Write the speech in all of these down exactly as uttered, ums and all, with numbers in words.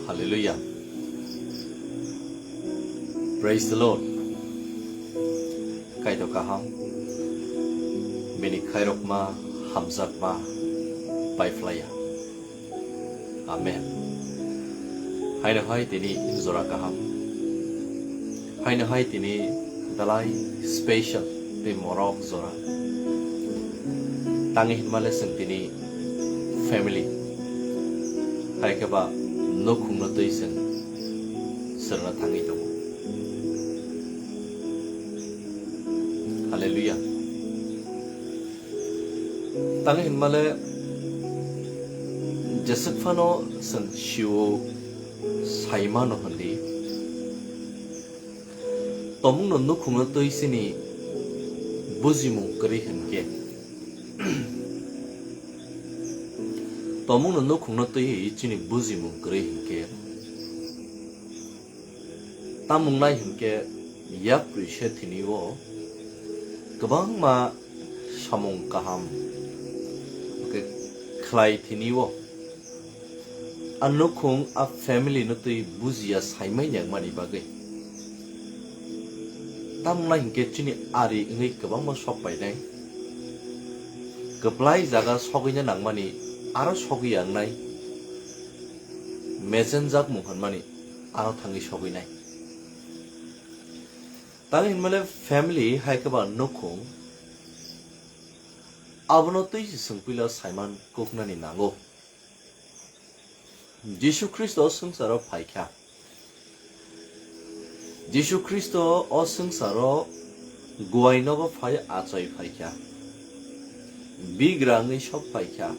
Hallelujah. Praise the Lord. Kaitor kaham. Bini khairokma hamjakma paiphlaiya. Amen. Haino hai tini jora kaham. Haino hai tini belai special tei morok jora. Tangi hinmale chwng tini family. Hai khe ba nukhungno twi chwng swrwngna thangwi tongo. Hallelujah. Tang hinmale jeswk phano chwng sio saimano hwndi. Tomungno nukhungno twi chini bujimung kwrwi hinkhe. Tomungno nukhungno twi chini bujimung kwrwi hinkhe. Tamung nai hinkhe yapri se thini o kwbangma samung kaham khe khlai thini o a nukhung a family no twi bujiya saimai nangmani bagwi. Tamung nai hinkhe chini ari wngwi kwbangma sok painai. Kwplai jaga sogwina nangmani aro sogwi yangnai. Mesenjak mung hwnmani aro thangwi sogwinai. Tang hinmale family hai khe ba nukhung abono twi se swngpilo saiman kuknani nango. Jisu Khristo swngcharo phaikha. Jisu Khristo o swngcharo guai nogo phai achoi phaikha. Bigra wngwi sok phaikha.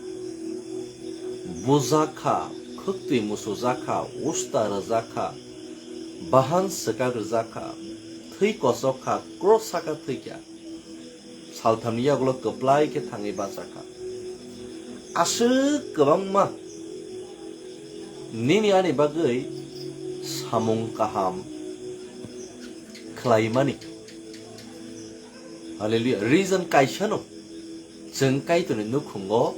Bujak kha, khwktwi musujak kha, usta rwjak kha, bahan swkak rwjak kha, thwi kochok kha, kros saka thwikha. Salthamni yagulo kwplai khe thangwi bachakha. Aswk kwbangma nini ani bagwi samung kaham khlaimani. Hallelujah. Reason kaisano chwng Kaitorni nukhungo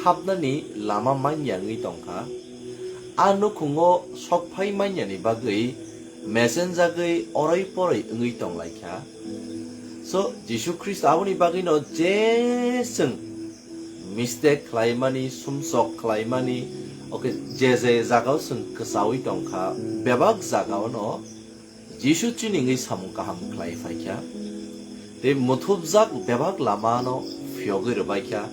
hapnani lama manya wngwi tongkha. A nukhungo sokphai manyani bagwi mesenjagwi oroi poroi wngwi tonglaikha. So, Jisu Khristo aboni bagwino je chwng mistake khlaimani, sumsok khlaimani, okay, je je jagao chwng kwchaui tongkha, bebak jagaono Jisu chini wngwi samung kaham khlai phaikha. Tei muthupjak bebak lamano phiyogwi rwbaikha.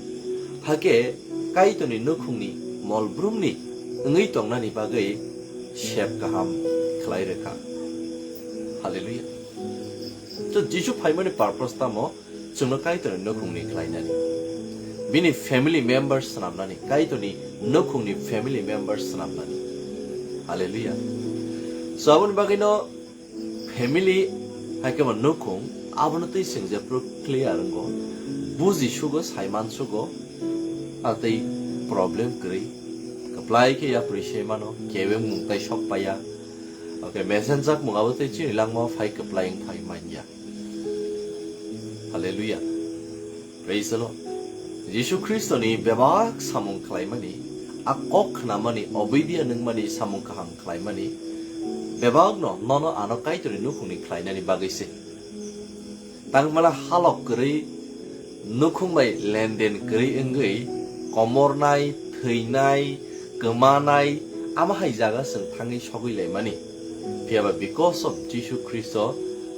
Hakhe Kaitorni nukhungni molbrumni wngwi tongnani bagwi sep kaham khlai rwkha. Hallelujah. So, Jisu phaimani purpose tamo? Chwngno Kaitorni nukhungni khlainani. Bini family members swnamnani. Kaitorni nukhungni family members swnamnani. Hallelujah. So, aboni bagwino family hai khe bo nukhung, abono twi chwng jephru clear wngo, buji sugo, saiman sugo, a tei problem kwrwi. Kwplai khe yapri se mano, keweng mung tai sok paiya. Okay, mesenjak mung abo tei chini langmao phai kwplai wng phai manya. Hallelujah. Praise the Lord. Jisu Khristoni bebak samung khlaimani, a kok khnamani, obidia nungmani, samung kaham khlaimani, bebakno nono ano Kaitorni nukhungni khlainani bagwi se. Tangmala halok kwrwi, nukhung bai lenden kwrwi wngwi, komornai, thwinai, kwmanai, ama hai jaga chwng thangwi sogwi laimani. Phiya ba because of Jisu Khristo,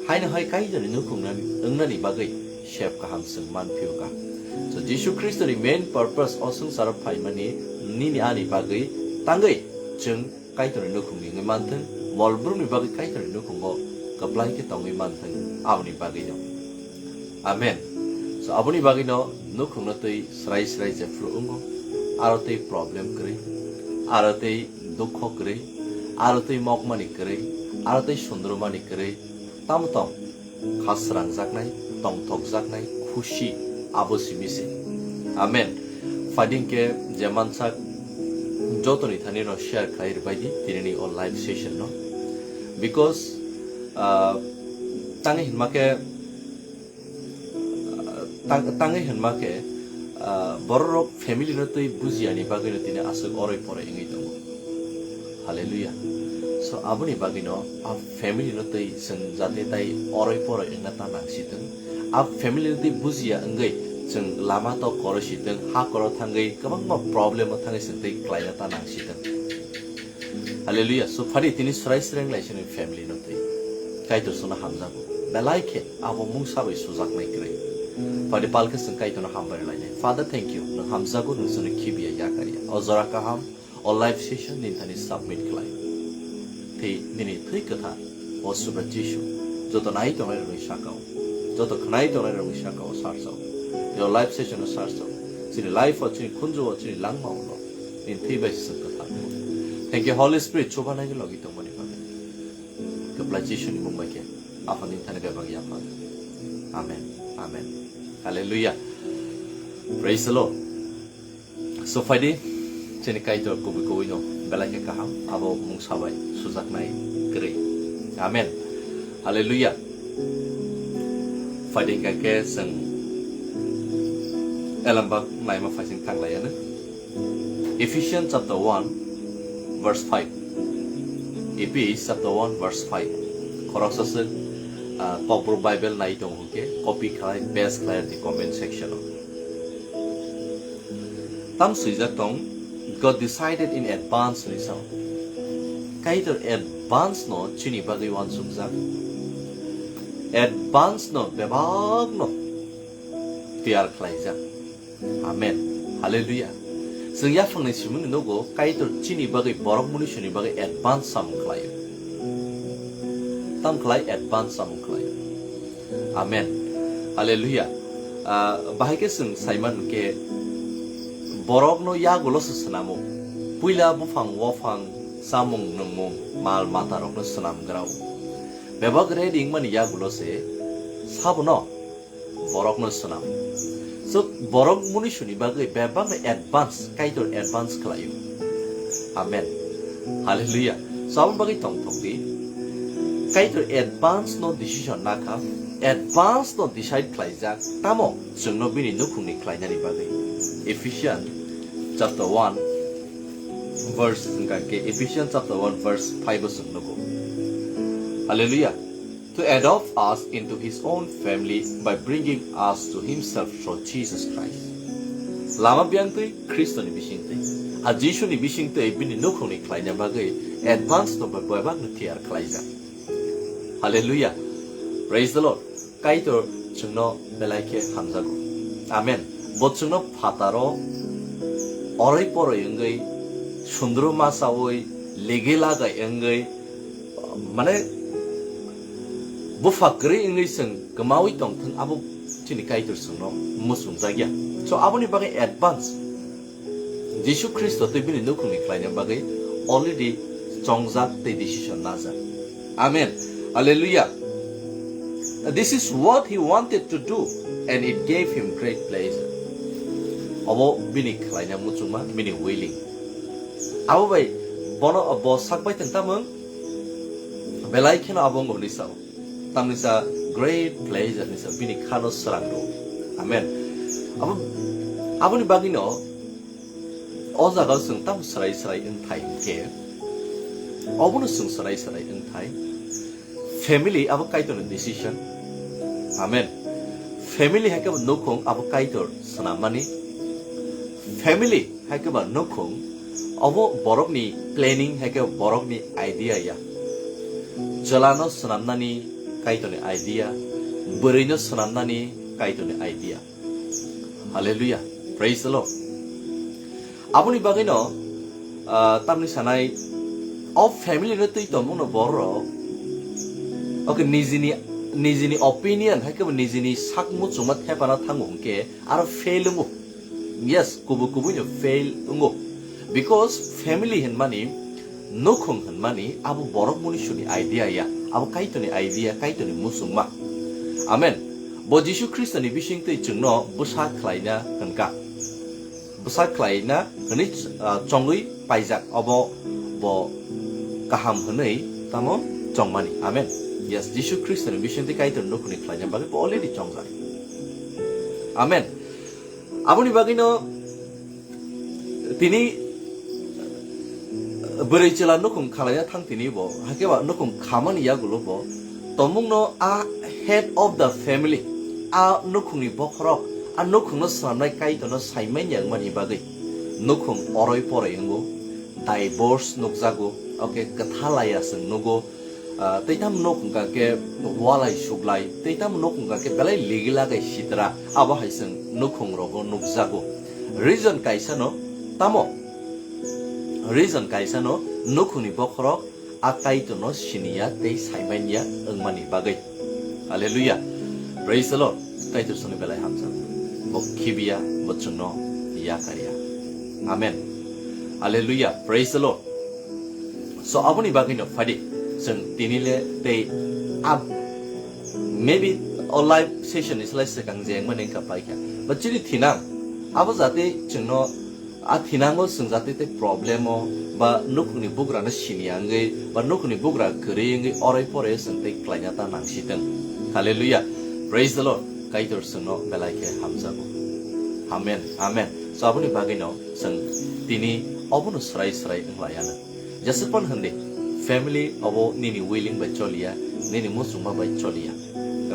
haino hai Kaitorni nukhung nani, wngnani bagwi sep kaham chwng man phiyokha. So, Jisu Khristoni main purpose o swngcharo phaimani nini ani bagwi tangwi chwng Kaitorni nukhungni wngwi manthwng, molbrumni bagwi Kaitorni nukhungo kwplai khe tongwi manthwng, aboni bagwino. Amen. So, aboni bagwino nukhungno twi srai srai jephru wngo, aro tei problem kwrwi, aro tei dukho kwrwi, aro tei mokmani kwrwi, aro tei sundrumani kwrwi, tamo tong kha srangjaknai, tongthokjaknai, khusi, abo simi se. Amen. Phaidi hwnkhe je mansak jotoni thani no share khlai rwbai di tinini o live session no. Because, ah, tangwi hinma khe, ah, tang-, tangwi hinma khe, ah, bororok family no twi bujiyani bagwino tini aswk oroi poroi wngwi tongo. Hallelujah. So, aboni bagwino a family no twi chwng jate tai oroi poroi wngna ta nangsitwng. A family no twi bujiya wngwi chwng lama to koroi sitwng, ha koro thangwi kwbangma problem o thangwi chwng tei klaina ta nangsitwng. Hallelujah. So, phadi tini srai srai wnglaisini family no twi. Kaitor chwngno hamjago. Belai khe abo mungsa bai sujaknai kwrwi. Phadi palkhe chwng Kaitorno hambai lainai. Father, thank you. Nwng hamjago, nwng chwngno khibiya, yakarya. O jora kaham, o live session nini thani submit khlai. Tei nini thwi kwthar, o Subra Jisu, joto nai tongnai rokni saka-o, joto khwnai tongnai rokni saka-o sarsao. Tei o live session-o sarsao. Chini life-o, chini khunju-o, chini langma-o no nini thwi bai se chwng kwthar. Thank you, Holy Spirit, chubanai ni logi tongmani bagwi. Kwplai Jisuni mung bai khe, Apha nini thani bebak yapha. Amen. Amen. Hallelujah. Praise the Lord. So phaidi, chini Kaitor kubui kubui no belai khe kaham, abo mungsa bai sujaknai kwrwi. Amen. Hallelujah. Phaidi hingkha khe chwng elembak naima phaising thanglaiya no. Ephesians chapter one verse five. Ephes chapter one verse five. Khoroksa se, ah, Kokborok Bible nai tongo hwnkhe copy khlai, paste khlai di comment section o. Tam swijak tong, God decided in advance hinwi sao. Kaitor advance no chini bagwi uansukjak. Advance no bebak no tiyar khlaijak. Amen. Hallelujah. Chwng yaphangni simingni nogo Kaitor chini bagwi borok munisuni bagwi advance samung khlaio. Tam khlai advance samung khlaio. Amen. Hallelujah. Ah, bahai khe chwng saiman hwnkhe borokno yagulo se swnamo. Puila buphang waphang chamung nwngmung mal matarokno swnamgrao. Bebak ready wngmani yagulo se sabono borokno swnam. So, borok munisuni bagwi bebakno advance, Kaitor advance khlaio. Amen. Hallelujah. So, aboni bagwi tongthokdi. Kaitor advance no decision nakha, advance no decide khlaijak, tamo chwngno bini nukhungni khlainani bagwi. Ephesians chapter one, verse, hwnkha khe Ephesians chapter one, verse five o chwng nugo. Hallelujah. To adopt us into his own family by bringing us to himself through Jesus Christ. Lama biyangtwi Khristoni bisingtwi, a Jisuni bisingtwi bini nukhungni khlaina bagwi advance no bebakno tiyar khlaijak. Hallelujah. Praise the Lord. Kaitor chwngno belai khe hamjago. Amen. Bo chwngno phataro oroi poroi wngwi, sundru masaui, ligi lagai wngwi, mane, bupha kwrwi wngwi chwng kwmaui tongthwng, abo chini Kaitor chwngno muchungjakya. So, aboni bagwi advance Jisu Khristo tei bini nukhungni khlaina bagwi already chongjak tei decision najak. Amen. Hallelujah. This is what he wanted to do, and it gave him great pleasure. Obo bini khlaina muchungma, bini willing. Abo bai bono bo sak bai tong tamung, belai kheno abo wngwi sao. Tamni sa great pleasure ni sa bini khano srang do. Amen. Abo, aboni bagwino o jaga o chwng tamo srai srai wngthai hwnkhe, obono chwng srai srai wngthai. Family abo Kaitorni decision. Amen. Family hai khe bo nukhung abo Kaitor swnammani. Family hai khe ba nukhung, obo borokni planning hai khe borokni idea ya. Chwlano swnamnani Kaitorni idea, bwrwino swnamnani Kaitorni idea. Hallelujah. Praise the Lord. Aboni bagwino, ah, tamni sanai, o family no twi tongmungno borok, okay, nijini, nijini opinion hai khe bo nijini sak muchungma thepana thango hwnkhe aro fail wngo. Yes, kubu kubuino fail wngo. Because family hinmani, nukhung hinmani abo borok munisuni idea ya, abo Kaitorni idea, Kaitorni muchungma. Amen. Bo Jisu Khristoni bisingtwi chwngno bwsa khlaina hwnkha. Bwsa khlaina hwnwi, ah, chongwi paijak, obo bo kaham hwnwi tamo chongmani. Amen. Yes, Jisu Khristoni bisingtwi Kaitorni nukhungni khlaina bagwi bo already chongjak. Amen. Aboni bagwino tini, Bwrwi chwla nukhung khalaina thang tini bo, hakhe ba nukhung khamani yagulo bo, tomungno a head of the family, a nukhungni bokhorok, a nukhungno swnamnai Kaitorno saimanya wngmani bagwi nukhung oroi poroi wngo, divorce nukjago, oke, kwtha laya chwng nugo, ah, tei tamo nuk hwnkha khe walai suklai, tei tamo nuk hwnkha khe belai ligi lagai sitra, abo hai chwng nukhung rogo nukjago. Reason kaisa no, tamo? Reason kaisa no, nukhungni bokhorok a Kaitorno siniya tei saimanya wngmani bagwi. Hallelujah. Praise the Lord. Kaitor songni belai hamjak. Bo khibiya, bo chwngno yakarya. Amen. Hallelujah. Praise the Lord. So, aboni bagwino phadi, chwng tinile tei ab-, maybe o live session ni slai swkang je wngmani wngkha paikha. But chini thinang, abo jate chwngno a thinango chwng jate tei problemo, ba nukhungni bugrano sini wngwi, ba nukhungni bugra kwrwi wngwi oroi poroi chwng tei khlaina ta nangsitwng. Hallelujah. Praise the Lord. Kaitor chwngno belai khe hamjago. Amen. Amen. So, aboni bagwino chwng tini obono swrai swrai wnglaiyano. Jesukphano hwndi, family obo nini willing bai choliya, nini muchungma bai choliya.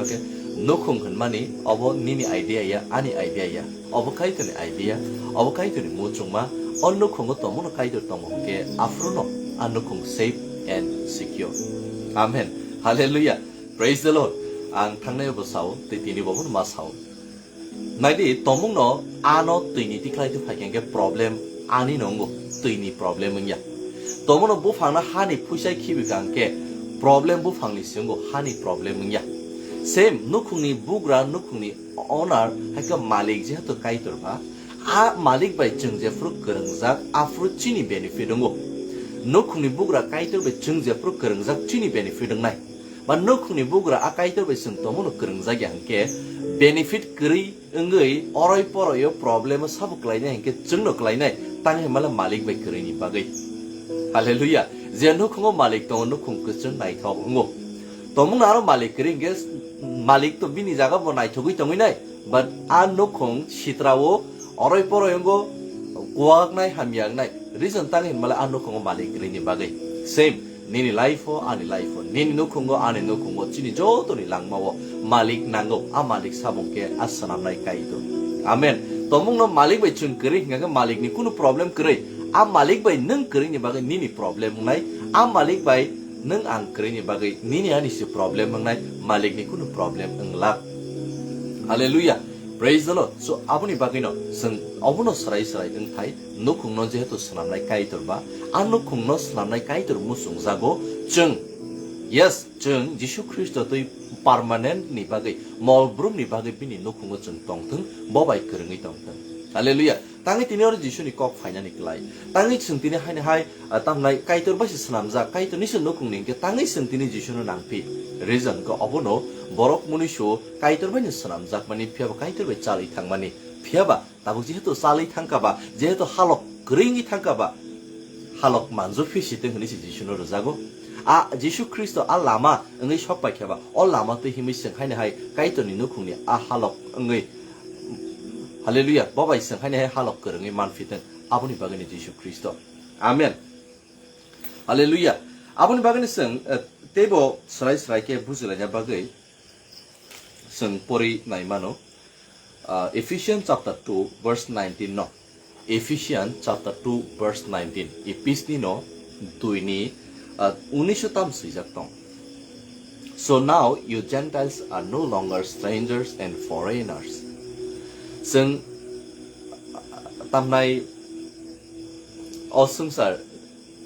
Okay? Nukhung hwnmani obo nini idea ya, ani idea ya. Obo Kaitorni idea, obo Kaitorni muchungma. O nukhungo tongmano Kaitor tongo hwnkhe aphruno a nukhung safe and secure. Amen. Hallelujah. Praise the Lord. Ang thangnai bo sao, tei tini bo ma sao. Naidi, tomungno ano twini tikhlai tu phaikha hwnkhe problem ani no wngo, twini problem wngya. Tomungno buphangno hani phuisai khibi kha hwnkhe problem buphangni se wngo, hani problem wngya. Same, nukhungni bugra, nukhungni owner, haikhe malik jehetu Kaitor ba, a malik bai chwng jephru kwrwngjak, aphru chini benefit wngo. Nukhungni bugra Kaitor bai chwng jephru kwrwngjak, chini benefit wngnai. Ba nukhungni bugra a Kaitor bai chwng tongmano kwrwngjak ya hwnkhe, benefit kwrwi wngwi oroi poroi o problem o sabo klainai hwnkhe chwngno klainai, tang hinmale malik bai kwrwini bagwi. Hallelujah. Je nukhungo malik tongo, nukhung kwchwng naithok wngo. Tongmungno aro malik kwrwi hwnkhe malik to bini jaga bo naithogwi tongwi nai, but a nukhung sitrao oroi poroi wngo, kuwaknai hamya wngnai. Reason tang hinmale a nukhungo malik kwrwini bagwi. Same. Nini life o, ani life o, nini nukhungo, ani nukhungo, chini jotoni langmao malik nango, a malik sabo hwnkhe a swnamnai Kaitor. Amen. Tongmungno malik bai chwng kwrwi hwnkha khe malikni kunu problem kwrwi, a malik bai nwng kwrwini bagwi nini problem wngnai, a malik bai nwng ang kwrwini bagwi nini ani se problem wngnai, malikni kunu problem wnglak. Hallelujah. Praise the Lord. So, aboni bagwino chwng obono swrai swrai wngthai, nukhungno jehetu swnamnai Kaitor ba, a nukhungno swnamnai Kaitor muchungjago chwng. Yes, chwng Jisu Khristo twi permanent ni bagwi, mol brumni bagwi bini nukhungo chwng tongthwng, bo bai kwrwngwi tongthwng. Hallelujah. Tangwi tini oro Jisuni kok phainani klai. Tangwi chwng tini haino hai, ah, tamnai Kaitor bai se swnamjak, Kaitorni se nukhungni hwnkhe tangwi chwng tini Jisuno nangphi. Reason khe obono borok mwnwisu Kaitor bai no swnamjakmani, phiya ba Kaitor bai chalwi thangmani. Phiya ba tabuk jehetu chalwi thangkha ba, jehetu halok kwrwi wngwi thangkha ba, halok manjuphi sitwng hwnwi se Jisuno rwjago. A Jisu Khristo a lama wngwi sok paikha ba, o lama twi himwi chwng haino hai Kaitorni nukhungni a halok wngwi, hallelujah, bo bai chwng haino hai halok kwrwngwi manphitwng, aboni bagwino Jisu Khristo. Amen. Hallelujah. Aboni bagwino chwng, eh, teibo swrai swrai khe bujilaina bagwi chwng pori nai mano. Ah, Ephesians chapter two verse nineteen no. Ephesians chapter two verse nineteen. Ephesni no dui ni, ah, unis o tam swijak tong. So now you Gentiles are no longer strangers and foreigners. Chwng, ah, tamnai o swngchar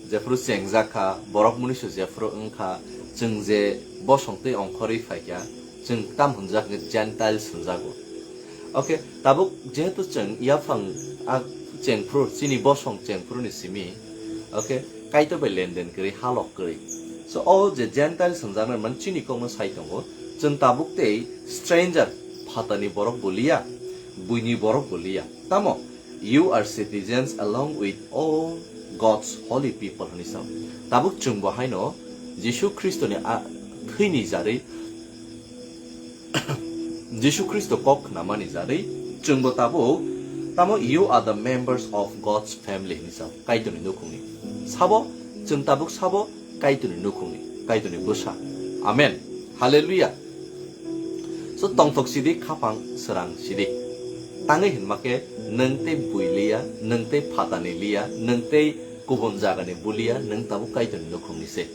jephru chengjak kha, borok mwnwisu jephru wng kha, chwng je bosong twi ongkhorwi phai kha, chwng tam hwnjak hwnkhe Gentiles hwnjago. Okay, tabuk jehetu chwng yaphang a chengphru, chini bosong chengphru ni simi, okay, Kaitor bai lenden kwrwi, halok kwrwi. So, o je Gentiles hwnjaknai man chini kokno sai tongo, chwng tabuk tei stranger, phatarni borok bo liya, buini borok bo liya. Tamo? You are citizens along with all God's holy people hwnwi sao. Tabuk chwngbo haino Jisu Khristoni a thwini jarwi, Jisu Khristo kok khnamani jarwi chwngbo tabuk, tamo, you are the members of God's family hwnwi sao, Kaitorni nukhungni. Sabo Chwng tabuk sabo Kaitorni nukhungni, Kaitorni bwsa. Amen. Hallelujah. So tongthok sidi, khapang srang sidi. Tangwi hinma khe nwng tei bui liya, nwng tei phatani liya, nwng tei kubun jagani buliya, nwng tabuk Kaitorni nukhungni se.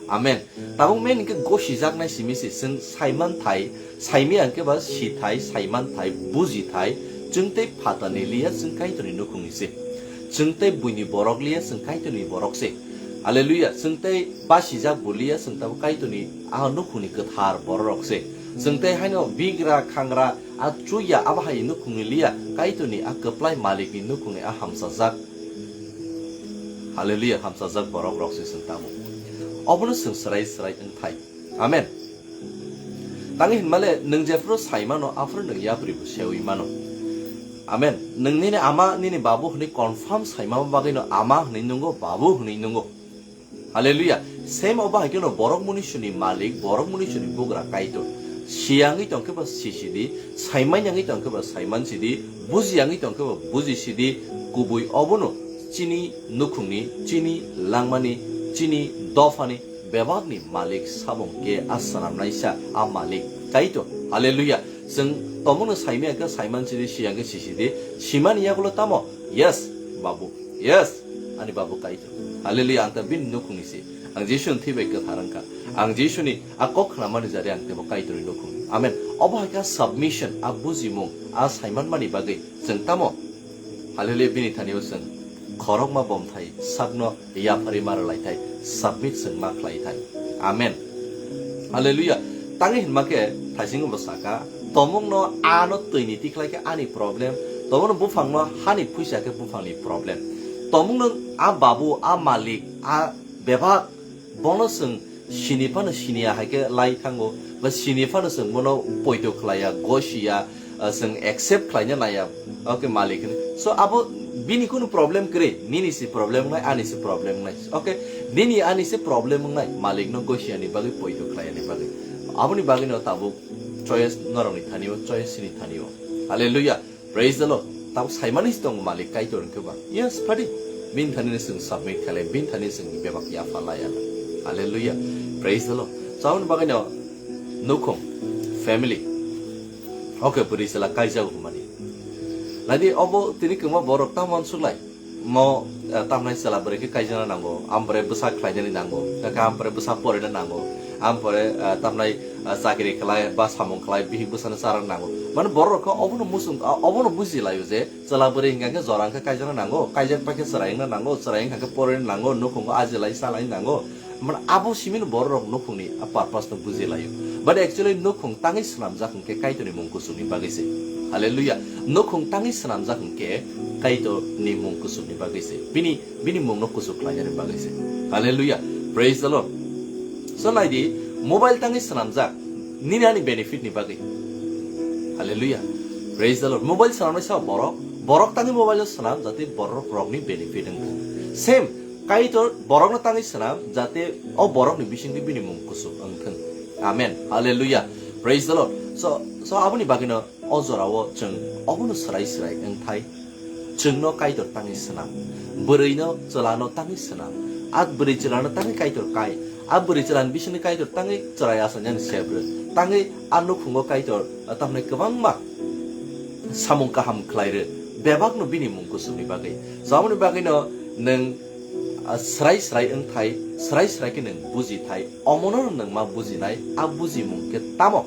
Amen. Tabuk men hinkhe gosijaknai simi se, chwng saiman thai, saimya hinkhe ba si thai, saiman thai, buji thai, chwng tei phatani liya, chwng Kaitorni nukhungni se. Chwng tei buini borok liya, chwng Kaitorni borok se. Hallelujah. Chwng tei basijak bo liya, chwng tabuk Kaitorni a nukhungni kwthar bororok se. Chwng tei haino bigra khangra a chuya abo hai nukhungni liya, Kaitorni a kwplai malikni nukhungni a hamsajak. Hallelujah, hamsajak borok rok se chwng tamo. Obono chwng swrai swrai wng thai. Amen. Tangwi hinmale nwng jephuru sai mano, aphuru nwng yapri bo sewi mano. Amen. Nwng nini ama, nini babu hwnwi confirm sai mama bagwino ama hwnwi nungo, babu hwnwi nungo. Hallelujah. Same obo hai kheno borok munisuni malik, borok munisuni bugra Kaitor. Siyangwi tongkhe ba sisidi, saimanyangwi tongkhe ba saimansidi, bujiyangwi tongkhe ba bujisidi, kubui obono chini nukhungni, chini langmani, chini dophani bebakni malik sabong khe a swnamnaisa a malik Kaitor. Hallelujah. Chwng tomungno saimaya khe saimansidi, siyangwi sisidi, simani yagulo tamo? Yes, babu. Yes, ani babu Kaitor. Hallelujah, ang ta bini nukhungni se. Ang Jisuni thwi bai kwthar wngkha. Ang Jisuni a kok khnamani jari ang teibo Kaitorni nukhung. Amen. Obo hai khe submission, a bujimung, a saimanmani bagwi chwng tamo? Hallelujah, bini thani-o chwng khorokma bomthai sakno yapharwi ma rwlaithai, submit chwng ma khlaithai. Amen. Hallelujah. Tangwi hinma khe thaisingo bo saka, tomungno ano twini tikhlai khe ani problem, tomungno buphangno hani phuisa khe buphangni problem. Tomungno a babu, a malik, a bebak, bono chwng sini phano siniya hai khe lai thango, ba sini phano chwng bono poito khlaiya, gosiya, ah, chwng accept khlaina naiya, okay, malik hinwi. So, abo bini kunu problem kwrwi, nini se problem wngnai, ani se problem wngnai. Okay, nini ani se problem wngnai, malikno gosiyani bagwi, poito khlaiyani bagwi. Aboni bagwino tabuk choice norokni thani-o, choice chini thani-o. Hallelujah. Praise the Lord. Tabuk saimani se tongo malik Kaitor hwnkhe ba. Yes, phadi. Bini thani chwng submit khlai, bini thani chwng bebak yapha laiya. Hallelujah. Praise the Lord. So, aboni bagwino nukhung, family. Okay, bwrwi chwla kaijago hwnmani. Naidi obo tini kwma borok tamo uansuk lai. Mo, eh, tamnai chwla bwrwi khe kaijana nango, ampore bwsa khlainani nango, kaka ampore bwsa porina nango, ampore, eh, tamnai, eh, chakri khlai ba samung khlai bihik bwsano charwk nango. Mane borok rok khe obono muchung, ah, obono buji laio je chwla bwrwi hwnkha khe jora hwnkhe kaijana nango, kaijak pai khe chwrai wngna nango, chwrai wngkha khe porina nango, nukhungo ajilai salai nango. Mane abo simino borok rok nukhungni a purpose no buji laio. But actually nukhung tangwi swnamjak hwnkhe Kaitorni mung kuchukni bagwi se. Hallelujah. Nukhung tangwi swnamjak hwnkhe Kaitorni mung kuchukni bagwi se. Bini, bini mungno kuchuk khlainani bagwi se. Hallelujah. Praise the Lord. So naidi, mobile tangwi swnamjak nini ani benefit ni bagwi. Hallelujah. Praise the Lord. Mobile swnamnai sa borok, borok tangwi mobile o swnam jate borok rokni benefit wngkha. Same Kaitor borokno tangwi swnam, jate o borokni bisingtwi bini mung kuchuk wngthwng. Amen. Hallelujah. Praise the Lord. So, so aboni bagwino o jorao chwng obono swrai swrai wngthai. Chwngno Kaitor tangwi swnam. Bwrwino chwlano tangwi swnam. A bwrwi chwlano tangwi Kaitor kai. A bwrwi chwlani bisingni Kaitor tangwi chwrai achainani sebrwi. Tangwi a nukhungo Kaitor, ah, tamni kwbangma samung kaham khlairwi. Bebakno bini mung kuchukni bagwi. So aboni bagwino nwng ah, swrai swrai wngthai, swrai swrai khe nwng bujithai, omono nwng ma bujinai, a bujimung khe tamo?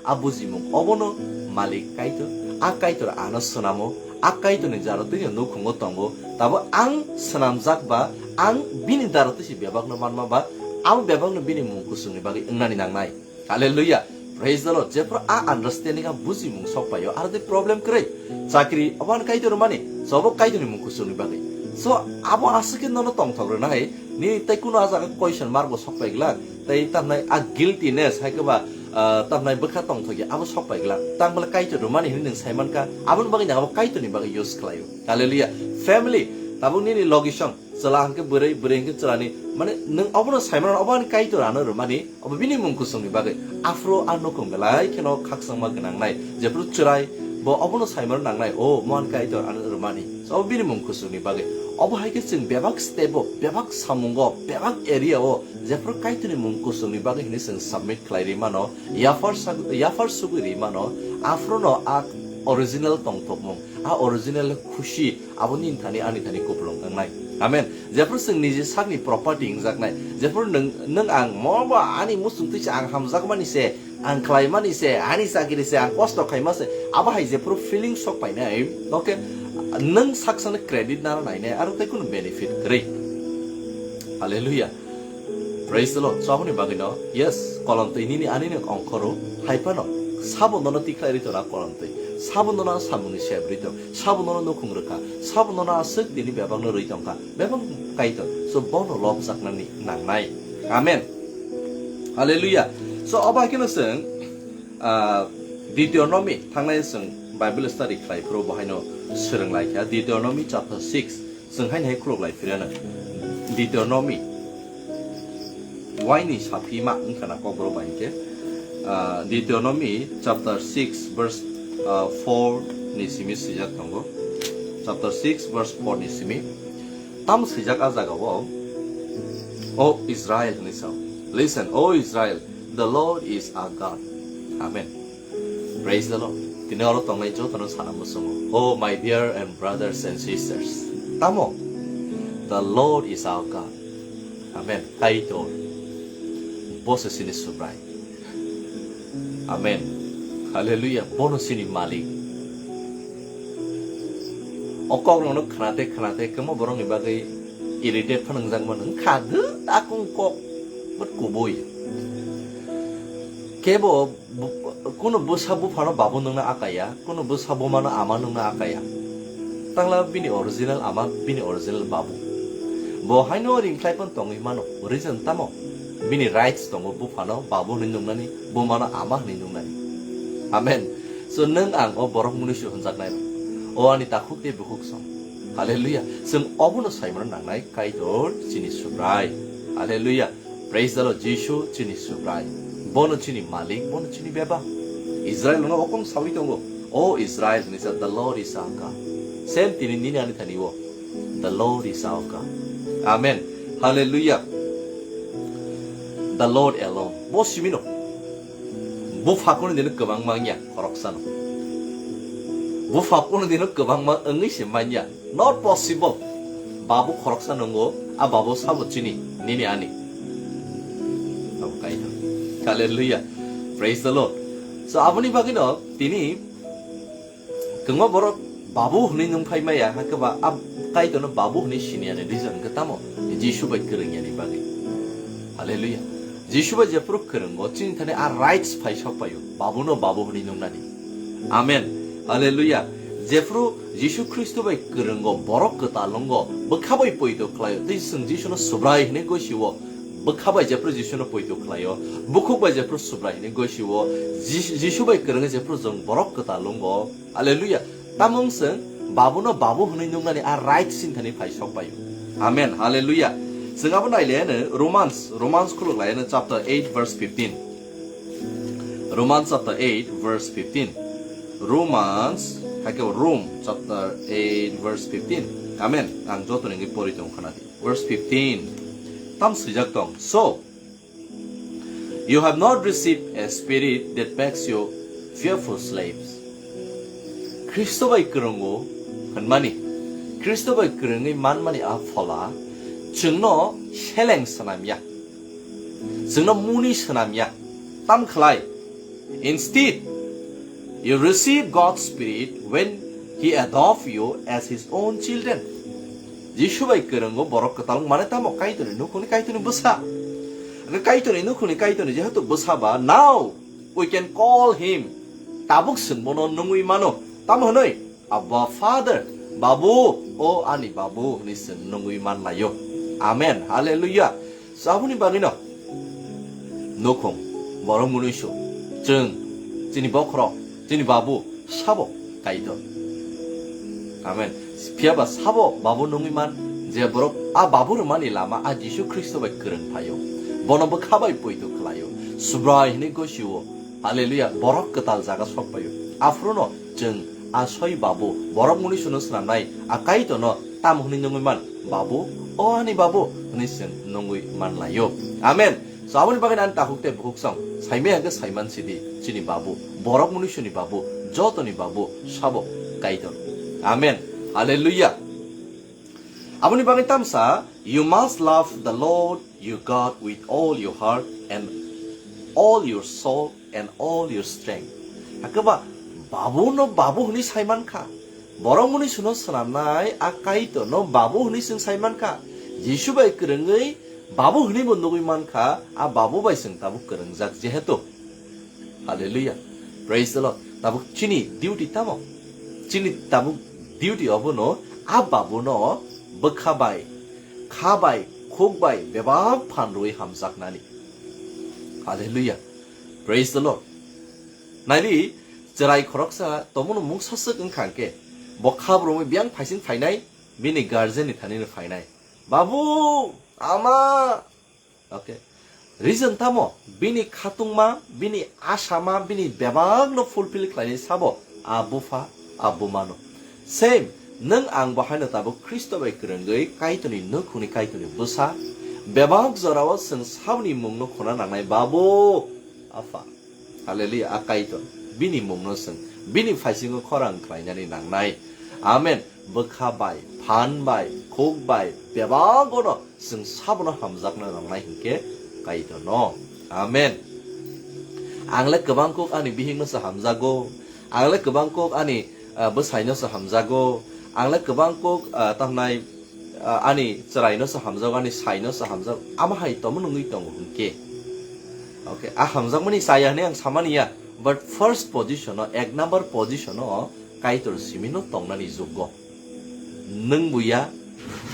A bujimung obono Malik Kaitor, a Kaitor ano swnamo, a Kaitorni jaro twino nukhungo tongo, tabo ang swnamjak ba, ang bini daro twisi bebakno manma ba, abo bebakno bini mung kuchukni bagwi wngnani nangnai. Hallelujah. Praise the Lord. Jephru a understanding a bujimung sok paio, aro tei problem kwrwi. Chakri, abo ani Kaitor rwmani, so abo Kaitorni mung kuchukni bagwi. So, abo aswk khe nono tongthok rwna hai, nini tei kuno a jaga question mark bo sok pai glak, tei tamnai a guiltiness hai khe ba, ah, tamnai bwkha tongthok ya, abo sok pai glak. Tang bwle Kaitor rwmani hinwi nwng sai mankha, aboni bagwi nang abo Kaitorni bagwi use khlaio. Hallelujah. Family, tabuk nini logisong, chwla hwnkhe bwrwi, bwrwi hwnkhe chwlani, mane nwng obono sai mano, obo ani Kaitor ano rwmani, obo bini mung kuchukni bagwi. Aphuru a nukhung belai kheno khakchangma gwnangnai, jephru chwrai bo obono sai mano nangnai, o mo ani Kaitor ano rwmani, so obo bini mung kuchukni bagwi. Obo hai khe chwng bebak step o, bebak samungo, bebak area o jephru Kaitorni mung kusungni bagwi hwnwi chwng submit khlai ri mano, yaphar sag-, yaphar sugwi ri mano, aphruno a original tongthokmung, a original khusi abo nini thani ani thani kupulung wngnai. Amen. Jephru chwng niji sakni property wngjaknai, jephru nwng, nwng ang mo ba ani muchung twi se ang hamjakmani se, ang khlaimani se, ani chakiri se, ang kosto khaima se, abo hai jephru feeling sok painai, okay? Nwng saksano credit naro nainai, aro tei kunu benefit kwrwi. Hallelujah. Praise the Lord. So, aboni bagwino, yes, kolomtwi nini ani nwng ongkhoro, hai phano sabo nono tikhlai rwi tona kolomtwi, sabo nono samungni sep rwi tong, sabo nono nukhung rwkha, sabo nono aswk dini bebakno rwi tongkha, bebak Kaitor. So, bono lobjaknani nangnai. Amen. Hallelujah. So, obo hai kheno chwng, ah, Deuteronomy thangnai chwng Bible study khlai phuru bo haino swrwng lai kha. Deuteronomy chapter six, chwng haino hai khuluk lai phirano. Deuteronomy, waini saphima wngkha na kokborok bai hinkhe, ah, Deuteronomy chapter six verse, ah, four ni simi swijak tongo. Chapter six verse four ni simi. Tamo swijak a jagao, "O Israel," hwnwi sao. Listen, "O Israel, the Lord is our God." Amen. Praise the Lord. Tini oro tongnai jotono sana muchungo. Oh, my dear and brothers and sisters. Tamo? The Lord is our God. Amen. Kaitor. Bo se chini Subrai. Amen. Hallelujah. Bono chini Malik. O kok rokno khnate khnate kwma borokni bagwi irritate phano wngjak mano. Wngkha de akung kok. But kubui. Kebo bu-, kunu bwsa buphano babu nungna akaya, kunu bwsa bumano ama nungna akaya. Tangla bini original ama, bini original babu. Bo haino ringkhlai phano tongwi mano. Reason tamo? Bini rights tongo buphano babu hwnwi nungnani, bumano ama hwnwi nungnani. Amen. So, nwng ang o borok munuisu hwnjaknai rok. O ani takhuk tei bukhuk song. Hallelujah. Chwng obono saimano nangnai Kaitor chini Subrai. Hallelujah. Praise the Lord. Jisu chini Subrai. Bono chini Malik, bono chini Bebak. Israel no okong sawi tongo. O Israel, hwnwi sa, "The Lord is our God." Same tini nini ani thani o. "The Lord is our God." Amen. Hallelujah. The Lord alone. Bo simino. Bupha kunu dino kwbang manya, khoroksano. Bupha kunu dino kwbangma wngwi se manya. Not possible. Babu khoroksa nungo, a babu sabo chini, nini ani. Abo kaino. Hallelujah. Praise the Lord. So, aboni bagwino tini kwbangma borok babu hwnwi nung phai maya, hakhe ba a Kaitorno babu hwnwi siniya ni reason khe tamo? Jisu bai kwrwngya ni bagwi. Hallelujah. Jisu bai jephru kwrwngo, chini thani a rights phai sok paio, babuno babu hwnwi nungnani. Amen. Hallelujah. Jephru Jisu Khristo bai kwrwngo, borok kwtal wngo, bwkha bai poito khlaio, tei chwng Jisuno Subrai hwnwi gosio, bwkha bai jephru Jisuno poito khlaio, bukhuk bai jephru Subrai hwnwi gosio, Jis-, Jisu bai kwrwngwi jephru chwng borok kwtal wngo. Hallelujah. Tamo wng chwng babuno babu hwnwi nungnani a right sinthani phai sok paio. Amen. Hallelujah. Chwng abo nai le ano Romans, Romans khuluk lai ano chapter eight verse fifteen. Romans chapter eight verse fifteen. Romans, hai khe Rome chapter eight verse fifteen. Amen. Ang joto ni wngwi pori tong khna di. Verse fifteen. Tam swijak tong. So, you have not received a spirit that makes you fearful slaves. Khristo bai kwrwngo hwnmani, Khristo bai kwrwngwi manmani a phola chwngno seleng swnamya, chwngno muni swnamya. Tam khlai, instead, you receive God's Spirit when He adopts you as His own children. Jisu bai kwrwngo borok kwtal wng mane tamo Kaitorni nukhungni Kaitorni bwsa. Hwnkhe Kaitorni nukhungni Kaitorni jehetu bwsa ba, now we can call Him. Tabuk chwng bono nungwi mano. Tamo hwnwi, "Abba Father, Babu, o ani Babu," hwnwi chwng nungwi man laio. Amen. Hallelujah. So, aboni bagwino nukhung, borok munuisu, chwng, chini bokhorok, chini babu, sabo Kaitor. Amen. Phiya ba sabo babu nungwi man, je borok a babu rwmani lama a Jisu Khristo bai kwrwng phaio. Bono bwkha bai poito khlaio. Subrai hwnwi gosio. Hallelujah. Borok kwtal jaga sok paio. Aphuru no chwng a soi babu, borok munuisuno swnamnai a Kaitorno Tam hwnwi nungwi man, "Babu, o ani babu," hwnwi chwng nungwi man laio. Amen. So, aboni bagwi ani takhuk tei bukhuk song saimaya hwnkhe saiman sidi, chini babu, borok munisuni babu, jotoni babu, sabo Kaitor. Amen. Hallelujah. Aboni bagwi tamsa, "You must love the Lord your God with all your heart and all your soul and all your strength." Hakhe ba, babu no babu hwnwi saiman kha. Borok munisuni swnamnai a Kaitor no babu hwnwi chwng saiman kha. Jisu bai kwrwngwi babu hwnwi bo nugwi man kha, a babu bai chwng tabuk kwrwngjak jehetu. Hallelujah. Praise the Lord. Tabuk chini duty tamo? Chini tabuk duty obono a babuno bwkha bai, kha bai, khuk bai bebak phan rwui hamjaknani. Hallelujah. Praise the Lord. Naidi, chwrai khoroksa tomono mungsa swk wngkha hwnkhe, bo kha brumwi biyang phaising phainai, bini guardian ni thani no phainai. "Babu, ama." Okay. Reason tamo? Bini khatungma, bini asama, bini bebakno fulfill khlainai sabo a bupha, a bumano. Same, nwng ang bo haino tabuk Khristo bai kwrwngwi Kaitorni nukhungni Kaitorni bwsa. Bebak jorao chwng saboni mungno khuna nangnai, "Babu, Apha." Hallelujah, a Kaitor. Bini mungno chwng, bini phaisingo khorang khlainani nangnai. Amen. Bwkha bai, phan bai, khuk bai, bebagono chwng sabono hamjakna nangnai hinkhe Kaitorno. Amen. Ang le kwbang kuk ani bihikno se hamjago. Ang le kwbang kuk ani, ah, bwsaino se hamjago. Ang le kwbang kuk, ah, tamnai, ah, ani chwraino se hamjago, ani saino se hamjago. Ama hai tomo nungwi tongo hinkhe. Okay, a hamjakmani chaya hwnwi ang samani ya. But first position o, ek number position o Kaitor simino tongnani jukgo. Nwng buya,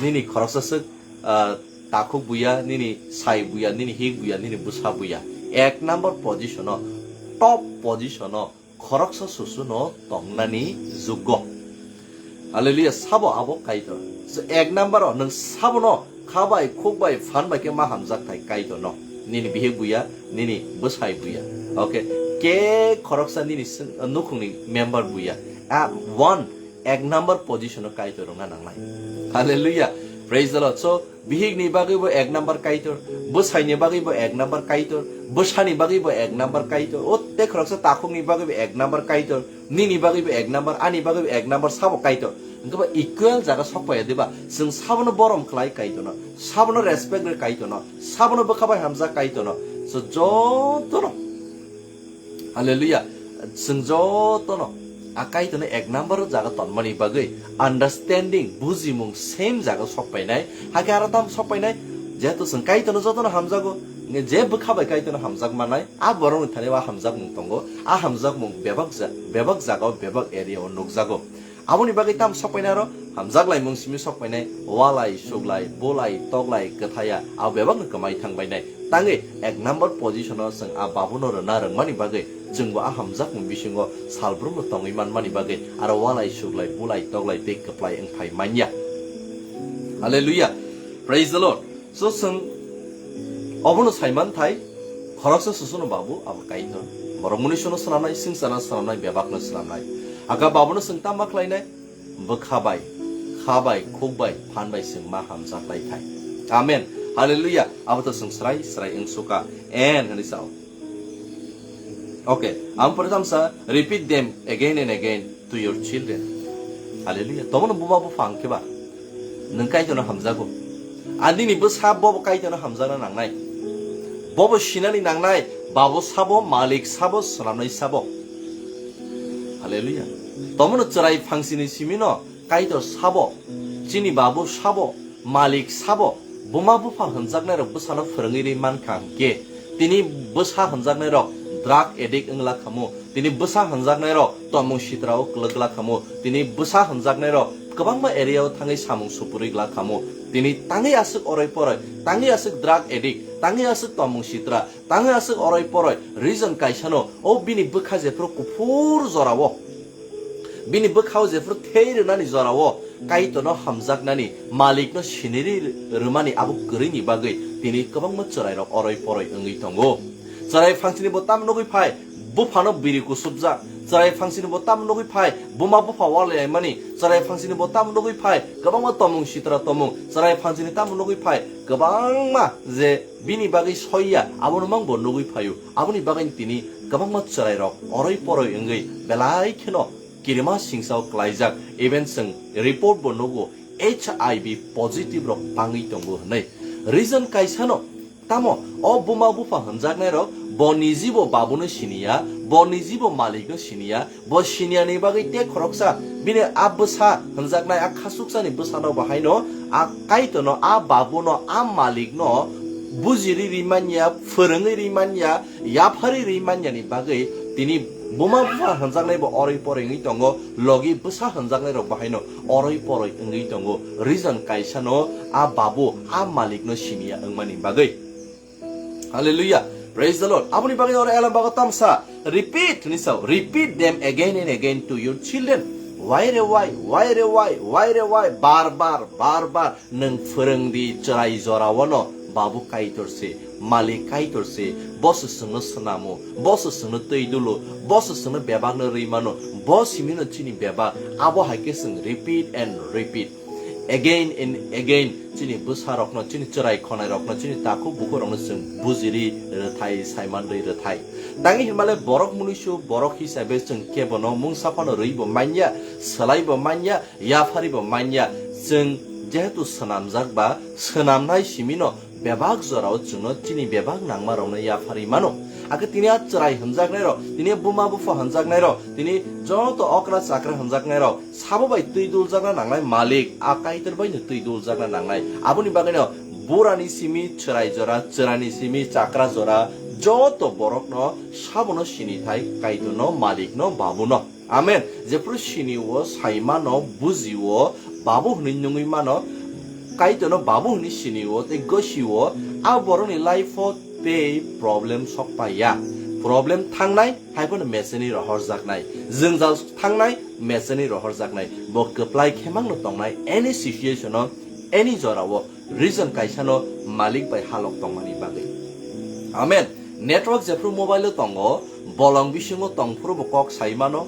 nini khoroksa swk, ah, takhuk buya, nini sai buya, nini hik buya, nini bwsa buya. Ek number position o, top position o khoroksa susuno tongnani jukgo. Hallelujah, sabo abo Kaitor. So, ek number o nwng sabono kha bai, khuk bai, phan bai khe ma hamjak thai Kaitorno. Nini bihik buya, nini bwsai buya. Okay, ke khoroksa nini sing-, nukhungni member buya. A one, ek number position o Kaitor wngna nangnai. Hallelujah. Praise the Lord. So, bihikni bagwi bo ek number Kaitor, bwsaini bagwi bo ek number Kaitor, bwsani bagwi bo ek number Kaitor, o tei khoroksa takhukni bagwi bo ek number Kaitor, nini bagwi bo ek number, ani bagwi bo ek number, sabo Kaitor. Hwnkhe ba equal jaga sok paiya diba? Chwng sabono borom khlai Kaitorno, sabono respect rw Kaitorno, sabono bwkha bai hamjak Kaitorno. So jotono Hallelujah. Chwng jotono a Kaitorno ek number o jaga tonmani bagwi understanding, bujimung same jaga sok painai. Hakhe aro tam sok painai, jehetu chwng Kaitorno jotono hamjago, je bwkha bai Kaitorno hamjak manai, a borokni thani o a hamjakmung tongo. A hamjakmung bebak ja-, bebak jaga o, bebak area o nukjago. Aboni bagwi tam sok painai aro hamjak laimung simi sok painai, walai, suglai, bulai, toklai, kwthaya, abo bebakno kwmai thang bainai. Tangwi ek number position o chwng a babuno rwna rwngmani bagwi chwngbo a hamjakmung bisingo salbrumno tongwi manmani bagwi aro walai, suglai, bulai, toklai tei kwplai wngphai manya. Hallelujah. Praise the Lord. So, chwng obono saiman thai, khoroksa susuno babu, abo Kaitor. Borok munisino swnamnai, singchana swnamnai, bebakno swnamnai. Aka babuno chwng tama khlainai, bwkha bai, kha bai, khuk bai, phan bai chwng ma hamjak lai thai. Amen. Hallelujah. Abo to chwng srai srai wngsuka. En hwnwi sao. Okay, ang pore tamsa, "Repeat them again and again to your children." Hallelujah. Tomono buma bupha hwnkhe ba? Nwng Kaitorno hamjago. Ani ni bwsa bobo Kaitorno hamjakna nangnai. Bobo sinani nangnai, babo sabo, malik sabo, swnamnai sabo. Hallelujah. Tomono chwrai phangsini simino Kaitor sabo, chini babu sabo, malik sabo, buma bupha hwnjaknairok bwsano phwrwngwi rwi mankha hwnkhe, tini bwsa hwnjaknairok drug addict wngla khamu, tini bwsa hwnjaknairok tongmung sitrao kwlwkla khamu, tini bwsa hwnjaknairok kwbangma area o thangwi samung supuri gla khamu, tini tangwi aswk oroi poroi, tangwi aswk drug addict, tangwi aswk tongmung sitra, tangwi aswk oroi poroi reason kaisano, o bini bwkha jephuru kuphur jorao, bini bwkhao jephuru thei rwnani jorao Kaitorno hamjaknani, malikno siniri rwmani abo kwrwini bagwi tini kwbangma chwrairok oroi poroi wngwi tongo. Chwrai phangsini bo tam nugwi phai, buphano biri kusubjak, Chwrai phangsini bo tamo nugwi phai, buma bupha walaimani, chwrai phangsini bo tamo nugwi phai, kwbangma tomung sitra tomung, chwrai phangsini tamo nugwi phai, kwbangma je bini bagwi soiya, abono mang bo nugwi phaio. Aboni bagwi tini kwbangma chwrairok oroi poroi wngwi belai kheno kirima singsao klaijak, even chwng report bo nugo H I V positive rok bangwi tongo hwnwi. Reason kaisano, tamo o buma bupha hwnjaknairok bo nijibo babuno siniya, bo nijibo malikno siniya, bo siniyani bagwi tei khoroksa bini a bwsa hwnjaknai a khasuksani bwsano bo haino a Kaitorno, a babuno, a malikno bujiri ri manya, phwrwngwi ri manya, yaphari ri manyani bagwi tini buma bupha hwnjaknai bo oroi poroi wngwi tongo, logi bwsa hwnjaknai rok bahaino oroi poroi wngwi tongo. Reason kaisano a babu a malikno siniya wngmani bagwi. Hallelujah. Praise the Lord. Aboni bagwi oro Elam bago tamsa repeat hwnwi sao, "Repeat them again and again to your children." Why re why, why re why, why re why, bar bar, bar bar. Nwng phwrwng di chwrai jorao no, babu Kaitor se, malik Kaitor se, bo se chwngno swnamo, bo se chwngno twi dulo, bo se chwngno bebak no rwi mano, bo simi no chini bebak, abo hai khe chwng repeat and repeat, again and again, chini bwsa rok no, chini chwrai khonai rok no, chini takhuk bukhuk rok no chwng bujiri rwthai, saiman rwi rwthai. Tangwi hinmale borok munuisu, borok hisabe chwng kebo no mungsa phano rwi bo manya, swlai bo manya, yaphari bo manya. Chwng jehetu swnamjak ba swnamnai simi no bebak jorao chwngno chini bebak nangma rokno yaphari mano. Akhe tini a chwrai hwnjaknai rok, tini buma bupha hwnjaknai rok, tini joto okra chakra hwnjaknai rok, sabo bai twi duljakna nangnai malik a Kaitor bai no twi duljakna nangnai. Aboni bagwi no burani simi chwrai jora, chwrani simi chakra jora, joto borok no sabo no sini thai Kaitor no, malik no, babu no. Amen. Jephru sini o, sai mano, buji o, babu hwnwi nungwi mano, Kaitor no babu hwnwi sini o tei gosi o, a borok ni life o tei problem sok pai ya. Problem thangnai, hai phano mechanic rohorjaknai. Jwngjal thangnai, mechanic rohorjaknai. Bo kwplai khemang no tongnai, any situation o, any jora o. Reason kaisa no malik bai halok tongmani bagwi. Amen. Network jephru mobile o tongo, bolong bisingo tongphuru bo kok sai mano,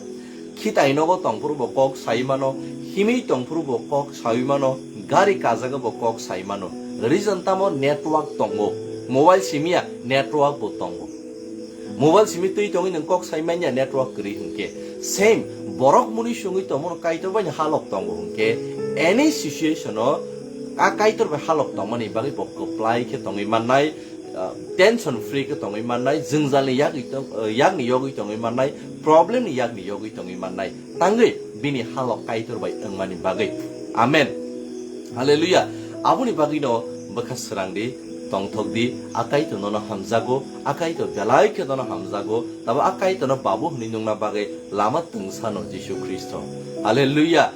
khitai nogo tongphuru bo kok sai mano, himwi tongphuru bo kok sai mano, gari kajago bo kok sai mano. Reason tamo network tongo. Mobile simiya network bo tongo. Mobile simi twi tongwi nwng kok sai manya network kwrwi hwnkhe. Same, borok muni sungwi tongmano Kaitor bai halok tongo hwnkhe, any situation o a Kaitor bai halok tongmani bagwi bo kwplai khe tongwi mannai, ah, tension free khe tongwi mannai, jwngjalni yagwi tong-, ah, yakni yogwi tongwi mannai, problem ni yakni yogwi tongwi mannai. Tangwi bini halok Kaitor bai wngmani bagwi. Amen. Hallelujah. Aboni bagwi no bwkha srang di, tongthok di, a Kaitor nono hamjago, a Kaitor belai khe nono hamjago, tabo a Kaitor no babu hwnwi nungna bagwi lama twngsa no Jisu Khristo. Hallelujah.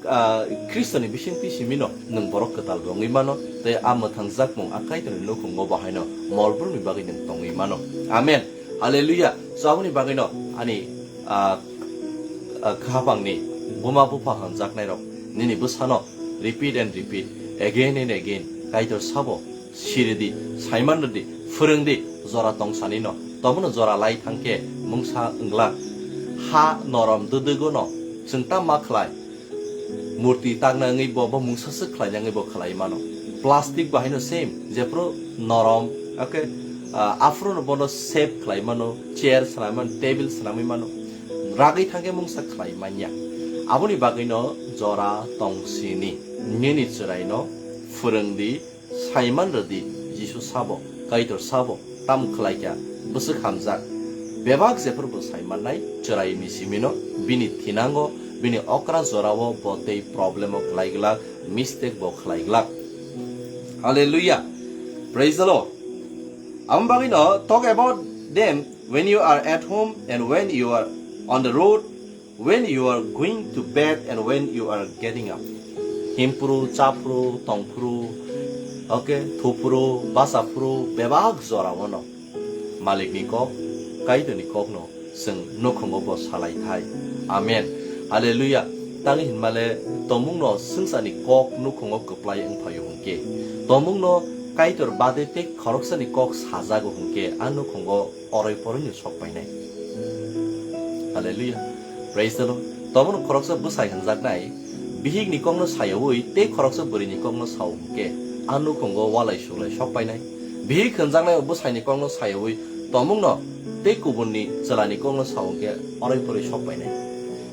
Ah, Khristo ni bisingtwi simi no nwng borok kwtal bo wngwi mano, tei a mwthangjakmung a Kaitor ni nukhungo bo haino molbrumni bagwi nwng tongwi mano. Amen. Hallelujah. So aboni bagwi no ani, ah, ah, khapangni buma bupha hwnjaknairok nini bwsano repeat and repeat, again and again, Kaitor sabo siridi, saiman rwdi, phwrwngdi, jora tongsanino. Tomono jora lai thangkhe mungsa wngla. Ha norom dwdwgono chwng ta ma khlai? Murti takna wngwi bo, bo mungsa swk khlaina wngwi bo khlai mano. Plastic bo haino same, jephru norom, okay, ah, aphuru no bono shape khlai mano, chair swnamwi mano, table swnamwi mano. Ragwi thangkhe mungsa khlai manya. Aboni bagwino jora tongsini. Nini chwraino phwrwngdi, saiman rwdi, Jisu sabo, Kaitor sabo, tamo khlaikha, bwswk hamjak. Bebak jephru bo saimannai, chwraini simino, bini thinango, bini okra jorao bo tei problemo khlaiglak, mistake bo khlaiglak. Hallelujah. Praise the Lord. Amo bagwino, talk about them when you are at home and when you are on the road, when you are going to bed and when you are getting up. Himpru, chapru, tongphru, okay, thuphru, basaphru, bebak jora ono. Malikni kok, Kaitorni kokno chwng nukhungo bo salai thai. Amen. Hallelujah. Tangwi hinmale tomungno swngcharni kok nukhungo kwplai wngphaio hwnkhe, tomungno Kaitor bade tei khoroksani kok sajago hwnkhe, a nukhungo oroi poroino sok painai. Hallelujah. Praise the Lord. Tomono khoroksa bwsai hwnjaknai, bihikni kokno sayaui tei khoroksa bwrwini kokno sao hwnkhe, a nukhungo walai sulai sok painai. Bihik hwnjaknai o bwsaini kokno sayaui tomungno tei kubunni chwlani kokno sao hwnkhe oroi poroi sok painai.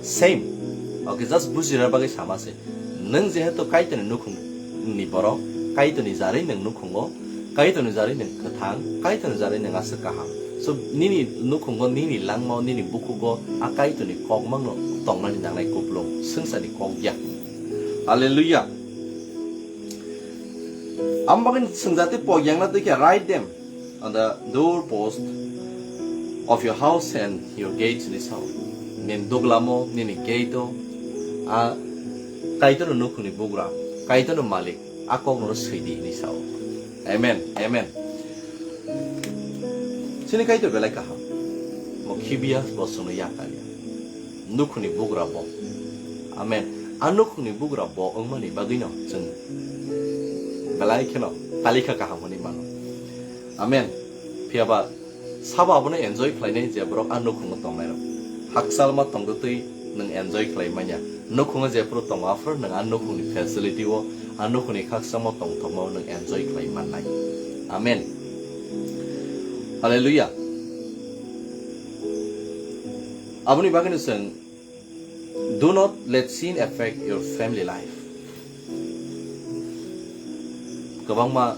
Same. Okay, just bujina bagwi sama se. Nwng jehetu Kaitorni nukhungni borok, Kaitorni jarwi nwng nukhungo, Kaitorni jarwi nwng kwthang, Kaitorni jarwi nwng aswk kaham. So, nini nukhungo, nini langmao, nini bukhugo a Kaitorni kokmangno tongnani nangnai kupulung, swngcharni kok ya. Hallelujah. Amo bagwi swngjatwi pogyangna twi khe, "Write them on the doorpost of your house and your gates," hinwi sao. Nini duglamo, nini gate-o, a Kaitorni nukhungni bugra, Kaitorni malik, a kokno swi di hinwi sao. Amen, amen. Chini Kaitor belai kaham. Mo khibiya, bo chwngno yakarya. Nukhungni bugra bo. Amen. A nukhungni bugra bo wngmani bagwino chwng belai kheno talikha kaham hwnwi mano. Amen. Phiya ba sabo abono enjoy khlainai je borok a nukhungo tongnairok. Hakchalma tongtwi nwng enjoy khlai manya. Nukhungo jephru tongo aphuru nwng a nukhungni facility-o, a nukhungni khakchangma tongthokmao nwng enjoy khlai mannai. Amen. Hallelujah. Aboni bagwino chwng, "Do not let sin affect your family life." Kwbangma,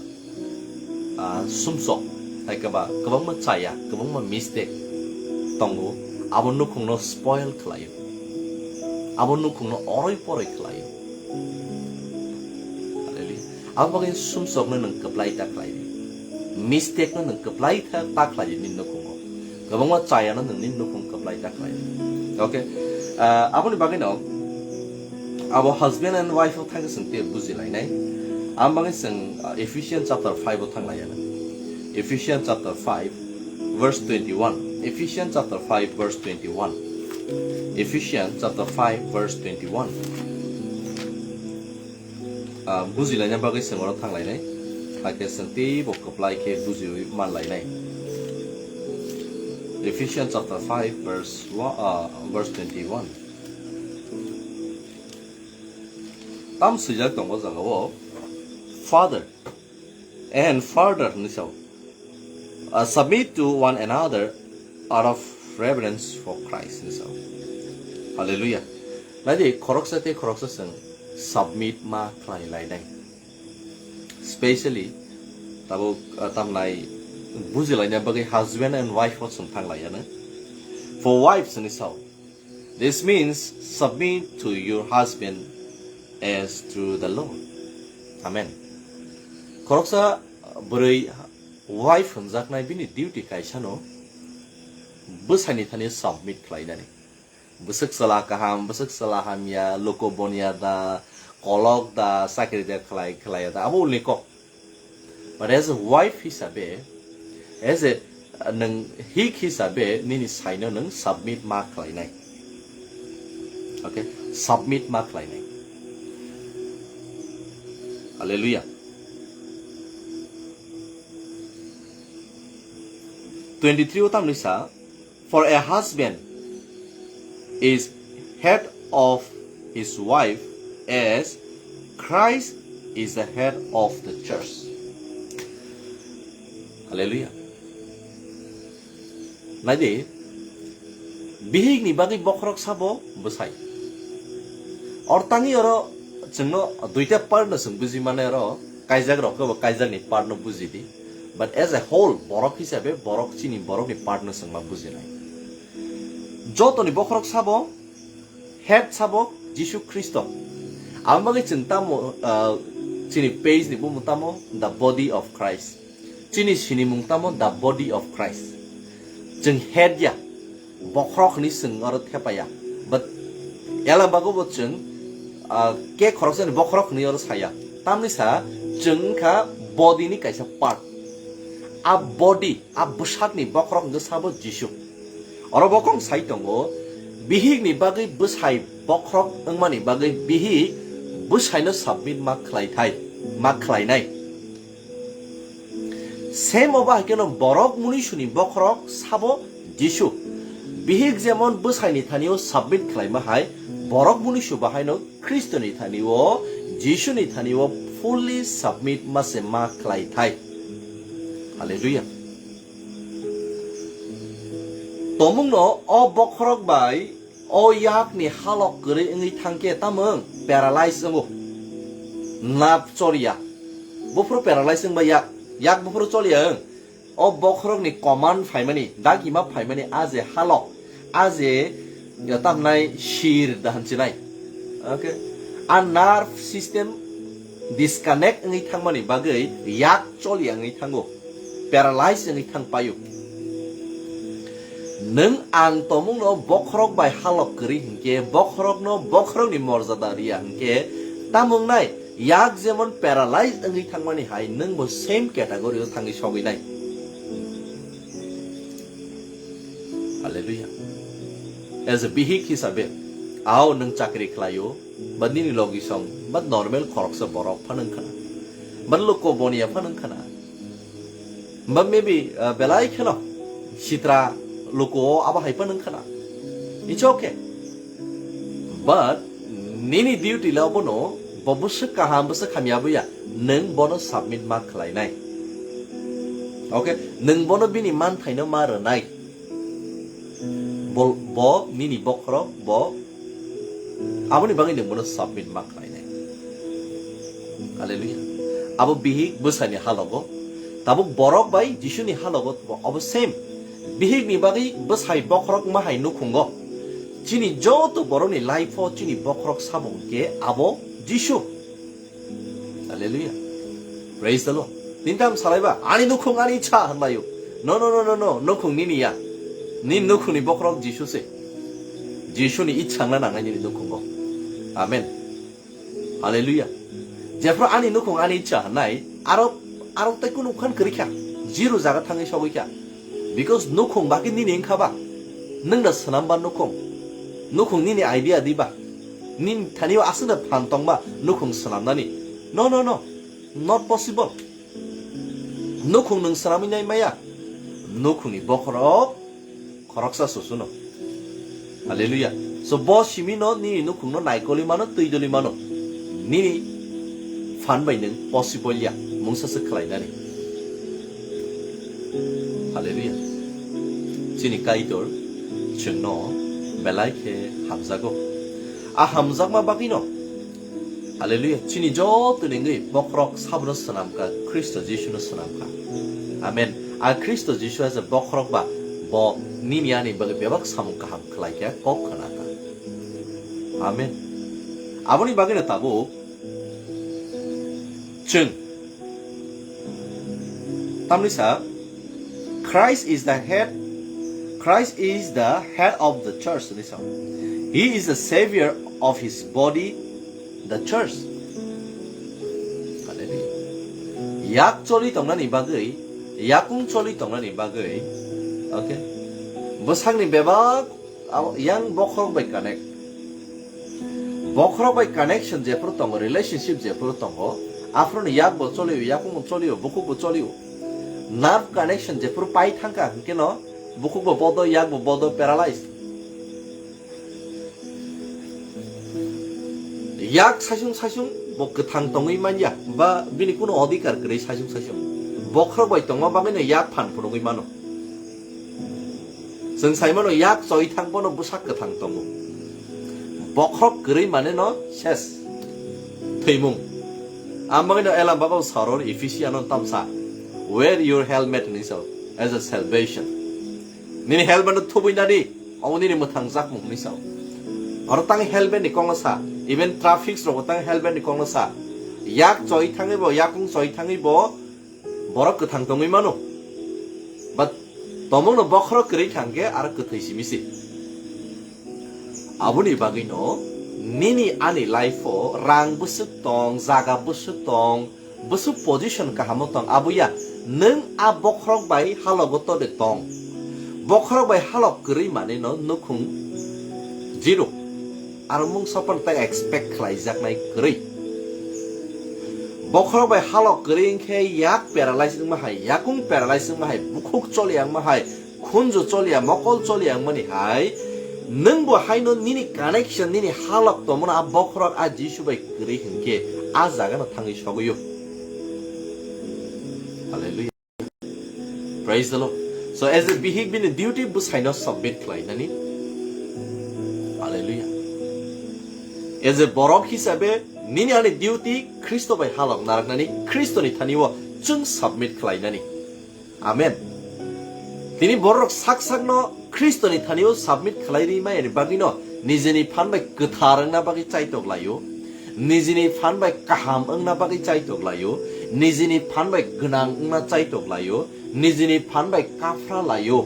ah, sumsok, hai khe ba kwbangma chaya, kwbangma mistake tongo, abo nukhungno spoil khlaio, abo nukhungno oroi poroi khlaio. Hallelujah. Abo bagwi sumsokno nwng kwplai ta khlai di. Mistake-no nwng kwplai ta, ta khlai di nini nukhungo. Kwbangma chayano nwng nini nukhung kwplai ta khlai di. Okay? Ah, aboni bagwino abo husband and wife-o thangwi chwng tei bujilainai. Abo bagwi chwng, ah, Ephesians chapter five-o thanglaiyano. Ephesians chapter five, verse twenty-one. Ephesians chapter five, verse twenty-one. Ephesians chapter five, verse twenty-one. Ah, bujilaina bagwi chwng oro thanglainai, hakhe chwng teibo kwplai khe bujiui manlainai. Ephesians chapter five verse one, ah, verse twenty-one. Tam swijak tongo jagao, "Father and further," hinwi sao. Uh, "submit to one another out of reverence for Christ," hinwi sao. Hallelujah. Naidi, khoroksa tei khoroksa chwng submit ma khlai lainai. Specially, tabuk, uh, tamnai bujilaina bagwi husband and wife o chwng thang laiyano. For wives hinwi sao. This means submit to your husband as to the Lord. Amen. Khoroksa, uh, bwrwi wife hwnjaknai bini duty kaisano bwsaini thani submit khlainani. Bwswk chwla kaham, bwswk chwla hamya, luku bonya da, kolok da, chakri da khlai, khlaiya da, abo ulni kok. But as a wife hisabe, as a, uh, nwng hik hisabe nini saino nwng submit ma khlainai. Okay? Submit ma khlainai. Hallelujah. Twenty-three o tamni sa, "For a husband is head of his wife as Christ is the head of the church." Hallelujah. Naidi, bihikni bagwi bokhorok sabo bwsai. Or tangwi oro chwngno duita part no chwng buji mane oro, kaijak rok kebo kaijakni part no buji di. But as a whole, borok hisabe borok chini borokni part no chwng ma bujinai. Jotoni bokhorok sabo, head sabo Jisu Khristo. Abo bagwi chwng tamo, ah, chini page ni bumung tamo, The Body of Christ. Chini sinimung tamo, The Body of Christ. Chwng head ya, bokhorok hwnwi chwng oro thepaya. But ela bago bo chwng, ah, ke khoroksani bokhorok hwnwi oro saya. Tamni sa chwng wngkha body ni kaisa part. A body, a bwsakni bokhorok hwnkhe sabo Jisu. Oro bo kong sai tongo, bihikni bagwi bwsai bokhorok wngmani bagwi bihik bwsaino submit ma khlai thai, ma khlainai. Same obo hai kheno borok munisuni bokhorok sabo Jisu. Bihik jemon bwsaini thanio submit khlaima hai, borok munisu bahaino Khristoni thanio, Jisuni thanio fully submit ma se ma khlai thai. Hallelujah. Tomungno o bokhorok bai o yakni halok kwrwi wngwi thangkhe tamung paralyze wngo. Nap chorya. Buphuru paralyze wngba yak, yak buphuru chorya wng. O bokhorokni command phaimani, dagima phaimani a je halok, a je, ya, tamnai sir da hinsinai. Okay? A nerve system disconnect wngwi thangmani bagwi yak choli wngwi thango. Paralyze wngwi thang paio. Nwng ang tomungno bokhorok bai halok kwrwi hinkhe, bokhorokno bokhorokni morjada riya hinkhe, tamung nai yak jemon paralyze wngwi thangmani hai nwngbo same category o thangwi sogwi nai. Hallelujah. As a bihik hisabe, ao nwng chakri khlaio, ba nini logi song, ba normal khoroksa borok phano wngkhana, ba luko boniya phano wngkhana, ba maybe, uh, belai kheno sitra luko abo hai phano wngkhana. It's okay. But nini duty le obono bo bwswk kaham, bwswk hamya buya, nwng bono submit ma khlainai. Okay, nwng bono bini manthaino ma rwnai. Bo, bo nini bokhorok, bo aboni bagwi nwng bono submit ma khlainai. Hallelujah. Abo bihik bwsani halogo. Tabuk borok bai Jisuni halogo bo abo same. Bihikni bagwi bwsai bokhorok ma hai nukhungo. Chini joto borokni life-o chini bokhorok sabo hwnkhe abo Jisu. Hallelujah. Praise the Lord. Tintam salaiba, ani nukhung ani ichha hwnlaio. No, no, no, no, no, nukhung nini ya. Ni nukhungni bokhorok Jisu se. Jisuni ichha wngna nangnai nini nukhungo. Amen. Hallelujah. Jephru ani nukhung ani ichha hwnai, aro, aro tei kunu khan kwrwi kha. Zero jaga thangwi sogwi kha. Because nukhung bagwi nini wngkha ba. Nwng da swnam ba nukhung. Nukhung nini idea di ba. Nini thani o aswk da phan tong ba nukhung swnamnani. No, no, no. Not possible. Nukhung nwng swnamwi nai maya. Nukhungni bokhorok khoroksa susuno. Hallelujah. So bo simino nini nukhungno naikolwi mano, twi doli mano. Nini phan bai nwng possible ya, mungsa se khlainani. Hallelujah. Chini Kaitor chwngno belai khe hamjago. A hamjakma bagwino Hallelujah. Chini joto ningwi bokhorok sabono swnamkha, Khristo Jisuno swnamkha. Amen. A Khristo Jisu hai je bokhorok ba bo nini ani bagwi bebak samung kaham khlaikha, kok khwnakha. Amen. Aboni bagwino tabuk chwng tamni sa Christ is the head, Christ is the head of the church, hwnwi sa. He is the savior of his body, the church. Hallelujah. Yak choli tongnani bagwi, yakung choli tongnani bagwi, okay? Bwsakni bebak abo yang bokhorok bai connect. Bokhorok bai connection jephuru tongo, relationship jephuru tongo, aphuruni yak bo cholio, yakung bo cholio, bukhuk bo cholio. Nerve connection jephuru pai thangkha, hwnkhe no bukhuk bo bodo, yak bo bodo, paralyzed. Yak saichung saichung bo kwthang tongwi manya, ba bini kuno odhikar kwrwi saichung saichung. Bokhorok bai tongma bagwino yak phan phunugwi mano. Chwng sai mano yak choi thang bono bwsak kwthang tongo. Bokhorok kwrwi mane no ses. Thwimung. Ang bagwino Elam Baba saron Ephesian no tamsa. Wear your helmet hwnwi sao. As a salvation. Nini helmet no thubui nadi. Omo nini mwthang jakmung hwnwi sao. Oro tang helmet ni kokno sa. Even traffics rogo tang helmet ni kokno sa. Yak choi thangwi bo, yakung choi thangwi bo. Borok kwthang tongwi mano. But tomungno bokhorok kwrwi thangkhe aro kwthwi simi se. Aboni bagwino nini ani life-o rang bwswk tong, jaga bwswk tong, bwswk position kahamo tong, abuya nwng a bokhorok bai halogo tode tong. Bokhorok bai halok kwrwi manwino nukhung zero. Aro mungsa phano tei expect khlaijaknai kwrwi. Bokhorok bai halok kwrwi wngkhe yak paralyze wngma hai, yakung paralyze wngma hai, bukhuk choli wngma hai, khunju choliya, mokol choliya wngmani hai, nwng bo haino nini connection, nini halok tongmano a bokhorok a Jisu bai kwrwi hinkhe a jagano thangwi sogwi o. Hallelujah. Praise the Lord. So as a bihik bini duty bwsaino submit khlainani. Hallelujah. As a borok hisabe nini ani duty Khristo bai halok naraknani, Khristoni thani o chwng submit khlainani. Amen. Tini borok sak sakno Khristoni thani o submit khlai ri maya ni bagwino nijini phan bai kwthar wngna bagwi chaitok laio. Nijini phan bai kaham wngna bagwi chaitok laio. Nijini phan bai gwnang wngna chaitok laio. Nijini phan bai kaphra laio.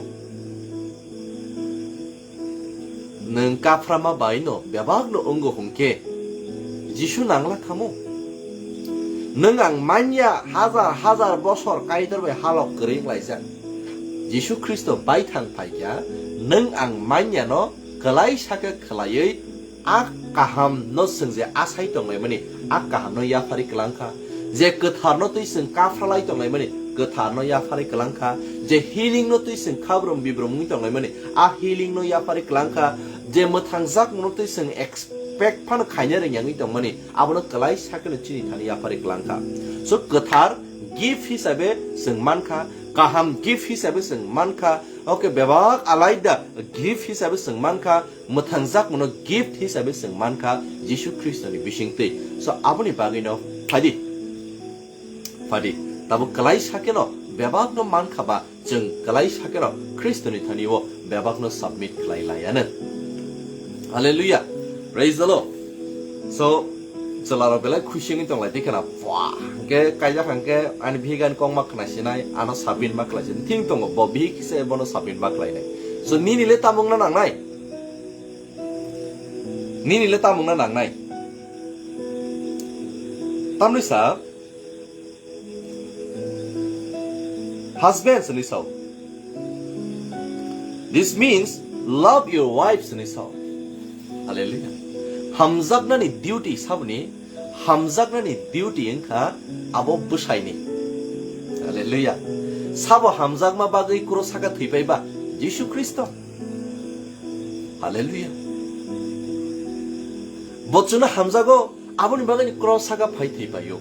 Nwng kaphrama bai no bebak no wngo hwnkhe Jisu nangla khamu. Nwng ang manya hazar hazar bosor Kaitor bai halok kwrwi wnglaijak. Jisu Khristo bai thang phaikha, nwng ang manya no kwlai sakhe khwlaiwi a kaham no swng je asai tonglaimani a kaham no yapharwi kwlangkha. Je kwthar no twi swng kaphralai tonglaimani kwthar no yapharwi kwlangkha. Je healing no twi swng khabrum bibrum wngwi tonglaimani a healing no yapharwi kwlangkha. Je mwthangjak no twi swng expect phano khaina rwngya wngwi tongmani abono kwlai sakeno chini thani yapharwi kwlangkha. So kwthar gift hisabe swng mankha, kaham gift hisabe swng mankha, oke bebak alaida gift hisabe swng mankha, mwthangjak mono gift hisabe swng mankha Jisu Khristoni bisingtwi. So aboni bagwino phaidi, phaidi, tabuk kwlai sakeno bebakno mankha ba chwng kwlai sakeno Khristoni thani o bebakno submit khlai laiyanw. Hallelujah. Praise the Lord. So chwlarok belai khusi wngwi tonglai tei khena, "Wah, hwnkhe kaijak hwnkhe ani bihik ani kok ma khna sinai, ano submit ma khlai sinai." Thing tongo, bo bihik kisa bono submit ma khlainai. So nini le tamungna nangnai? Nini le tamungna nangnai? Tamni sa husband sini sao. This means love your wife sini sao. Hallelujah. Hamjaknani duty saboni, hamjaknani duty wngkha abo bwsaini. Hallelujah. Sabo hamjakma bagwi kuro saka thwipai ba? Jisu Khristo. Hallelujah. Bo chwngno hamjago, aboni bagwi ni cross saka phai thwi paio.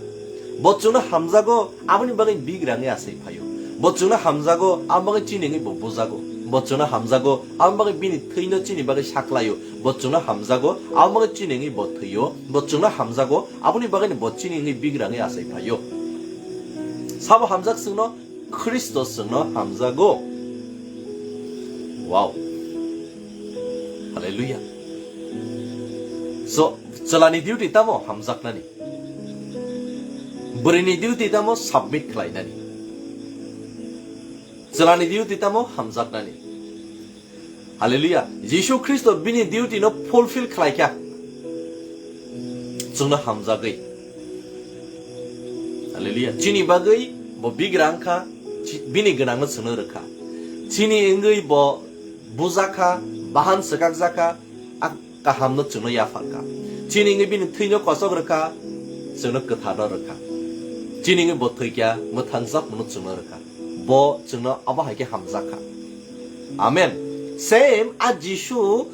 Bo chwngno hamjago, aboni bagwi ni bigrangwi asai phaio. Bo chwngno hamjago, aboni bagwi chini wngwi bo bujago. Bo chwngno hamjago, aboni bagwi bini thwino chini bagwi saklaio. Bo chwngno hamjago, aboni bagwi chini wngwi bo thwio. Bo chwngno hamjago, aboni bagwi ni bo chini wngwi bigrangwi asai phaio. Sabo hamjak chwngno Khristo chwngno hamjago. Wow. Hallelujah. So, chwlani duty tamo hamjaknani. Bwrwini duty tamo submit khlainani. Chwlani duty tamo hamjaknani. Hallelujah. Jisu Khristo bini duty no fulfill khlai kha. Chwngno hamjagwi. Hallelujah. Chini bagwi bo bigrang kha, chi-, bini gwnangno chwngno rwkha. Chini wngwi bo bujakha, bahan swkakjakha, a kahamno chwngno yapharkha. Chini wngwi bini thwino kochok rwkha, chwngno kwtharno rwkha. Chini wngwi bo thwikha, mwthangjak mano chwngno rwkha. Bo chwngno abo hai khe hamjakha. Amen. Same a Jisu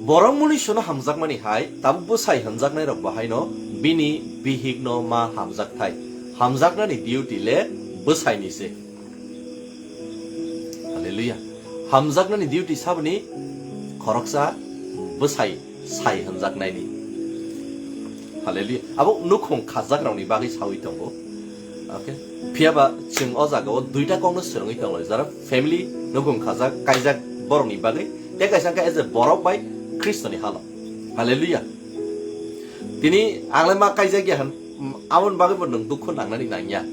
borok mwnwi sono hamjakmani hai, tabuk bwsai hamjaknai rok bo haino bini bihikno ma hamjakthai. Hamjaknani duty le bwsaini se. Hallelujah. Hamjaknani duty saboni khoroksa bwsai sai hamjaknaini. Hallelujah. Abo nukhung khajakrokni bagwi sawi tongo. Okay. Phiyaba chwng o jagao duita kokno swrwngwi tongo. Jara family nukhung khajak, kaijak borokni bagwi. Tei kaisa khe as a borok bai Khristoni halo. Hallelujah. Tini angle ma kaijak ya han, aboni bagwi bo nwng dukhu nangnani nangya.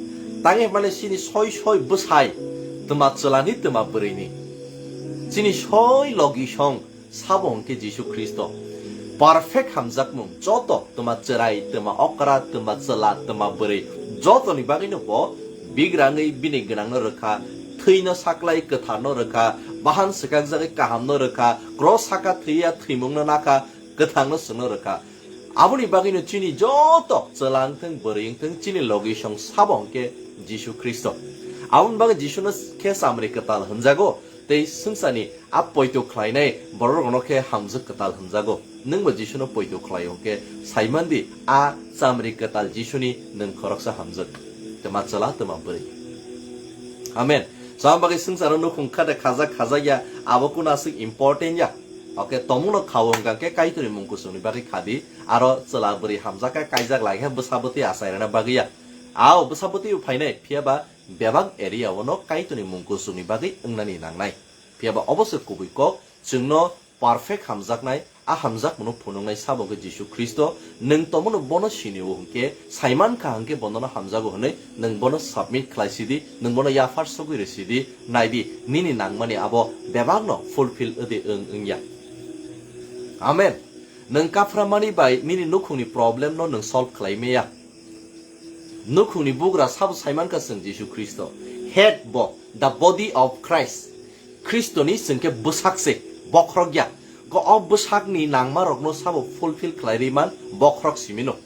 Tangwi mane chini soi soi bwsai, twma chwlani, twma bwrwini. Chini soi logi song sabo hwnkhe Jisu Khristo. Perfect hamjakmung joto, twma chwrai, twma okra, twma chwla, twma bwrwi, jotoni bagwino bo bigrangwi bini gwnangno rwkha, thwino saklai kwtharno rwkha, bahan swkakjagwi kahamno rwkha, cross saka thwiya thwimungno nakha, kwthangno chwngno rwkha. Aboni bagwino chini joto chwla wngthung, bwrwi wngthung, chini logi song sabo hwnkhe Jisu Khristo. Aboni bagwi Jisuno khe chamri kwtal hwnjago. tei swngcharni a poito khlainai bororokno khe hamjwk kwtal hwnjago. Nwngbo Jisuno poito khlai hwnkhe saimandi a chamri kwtal Jisuni nwng khoroksa hamjwk. Twma chwla, twma bwrwi. Amen. Chwla bagwi swngcharo nukhung khade khajak khajak ya, abo kuno aswk important ya. Oke, tomungno khao hwnkha khe Kaitorni mung kuchukni bagwi khadi, aro chwla bwrwi hamjak khe kaijak lai khe bwsa bwtwi achairana bagwi ya. Ao bwsa bwtwi phainai, phiya ba bebak area o no Kaitorni mung kuchukni bagwi wngnani nangnai. Phiya ba obo se kubui kok, chwngno perfect hamjaknai, a hamjakmano phunuknai sabo khe Jisu Khristo, nwng tomono bono sinio hwnkhe, saiman kha hwnkhe bonono hamjago hwnwi, nwng bono submit khlai sidi, nwng bono yaphar sogwi rw sidi, naidi, nini nangmani abo bebakno fulfill wdi wng wngya. Amen. Nwng kaphramani bai nini nukhungni problem no nwng solve khlai maya. Nukhungni bugra sabo saiman kha chwng Jisu Khristo. Head bo, the body of Christ. Khristoni chwng khe bwsak se, bokhorok ya. Ko o bwsakni nangmarokno sabo fulfill khlai rwi man, bokhorok simino.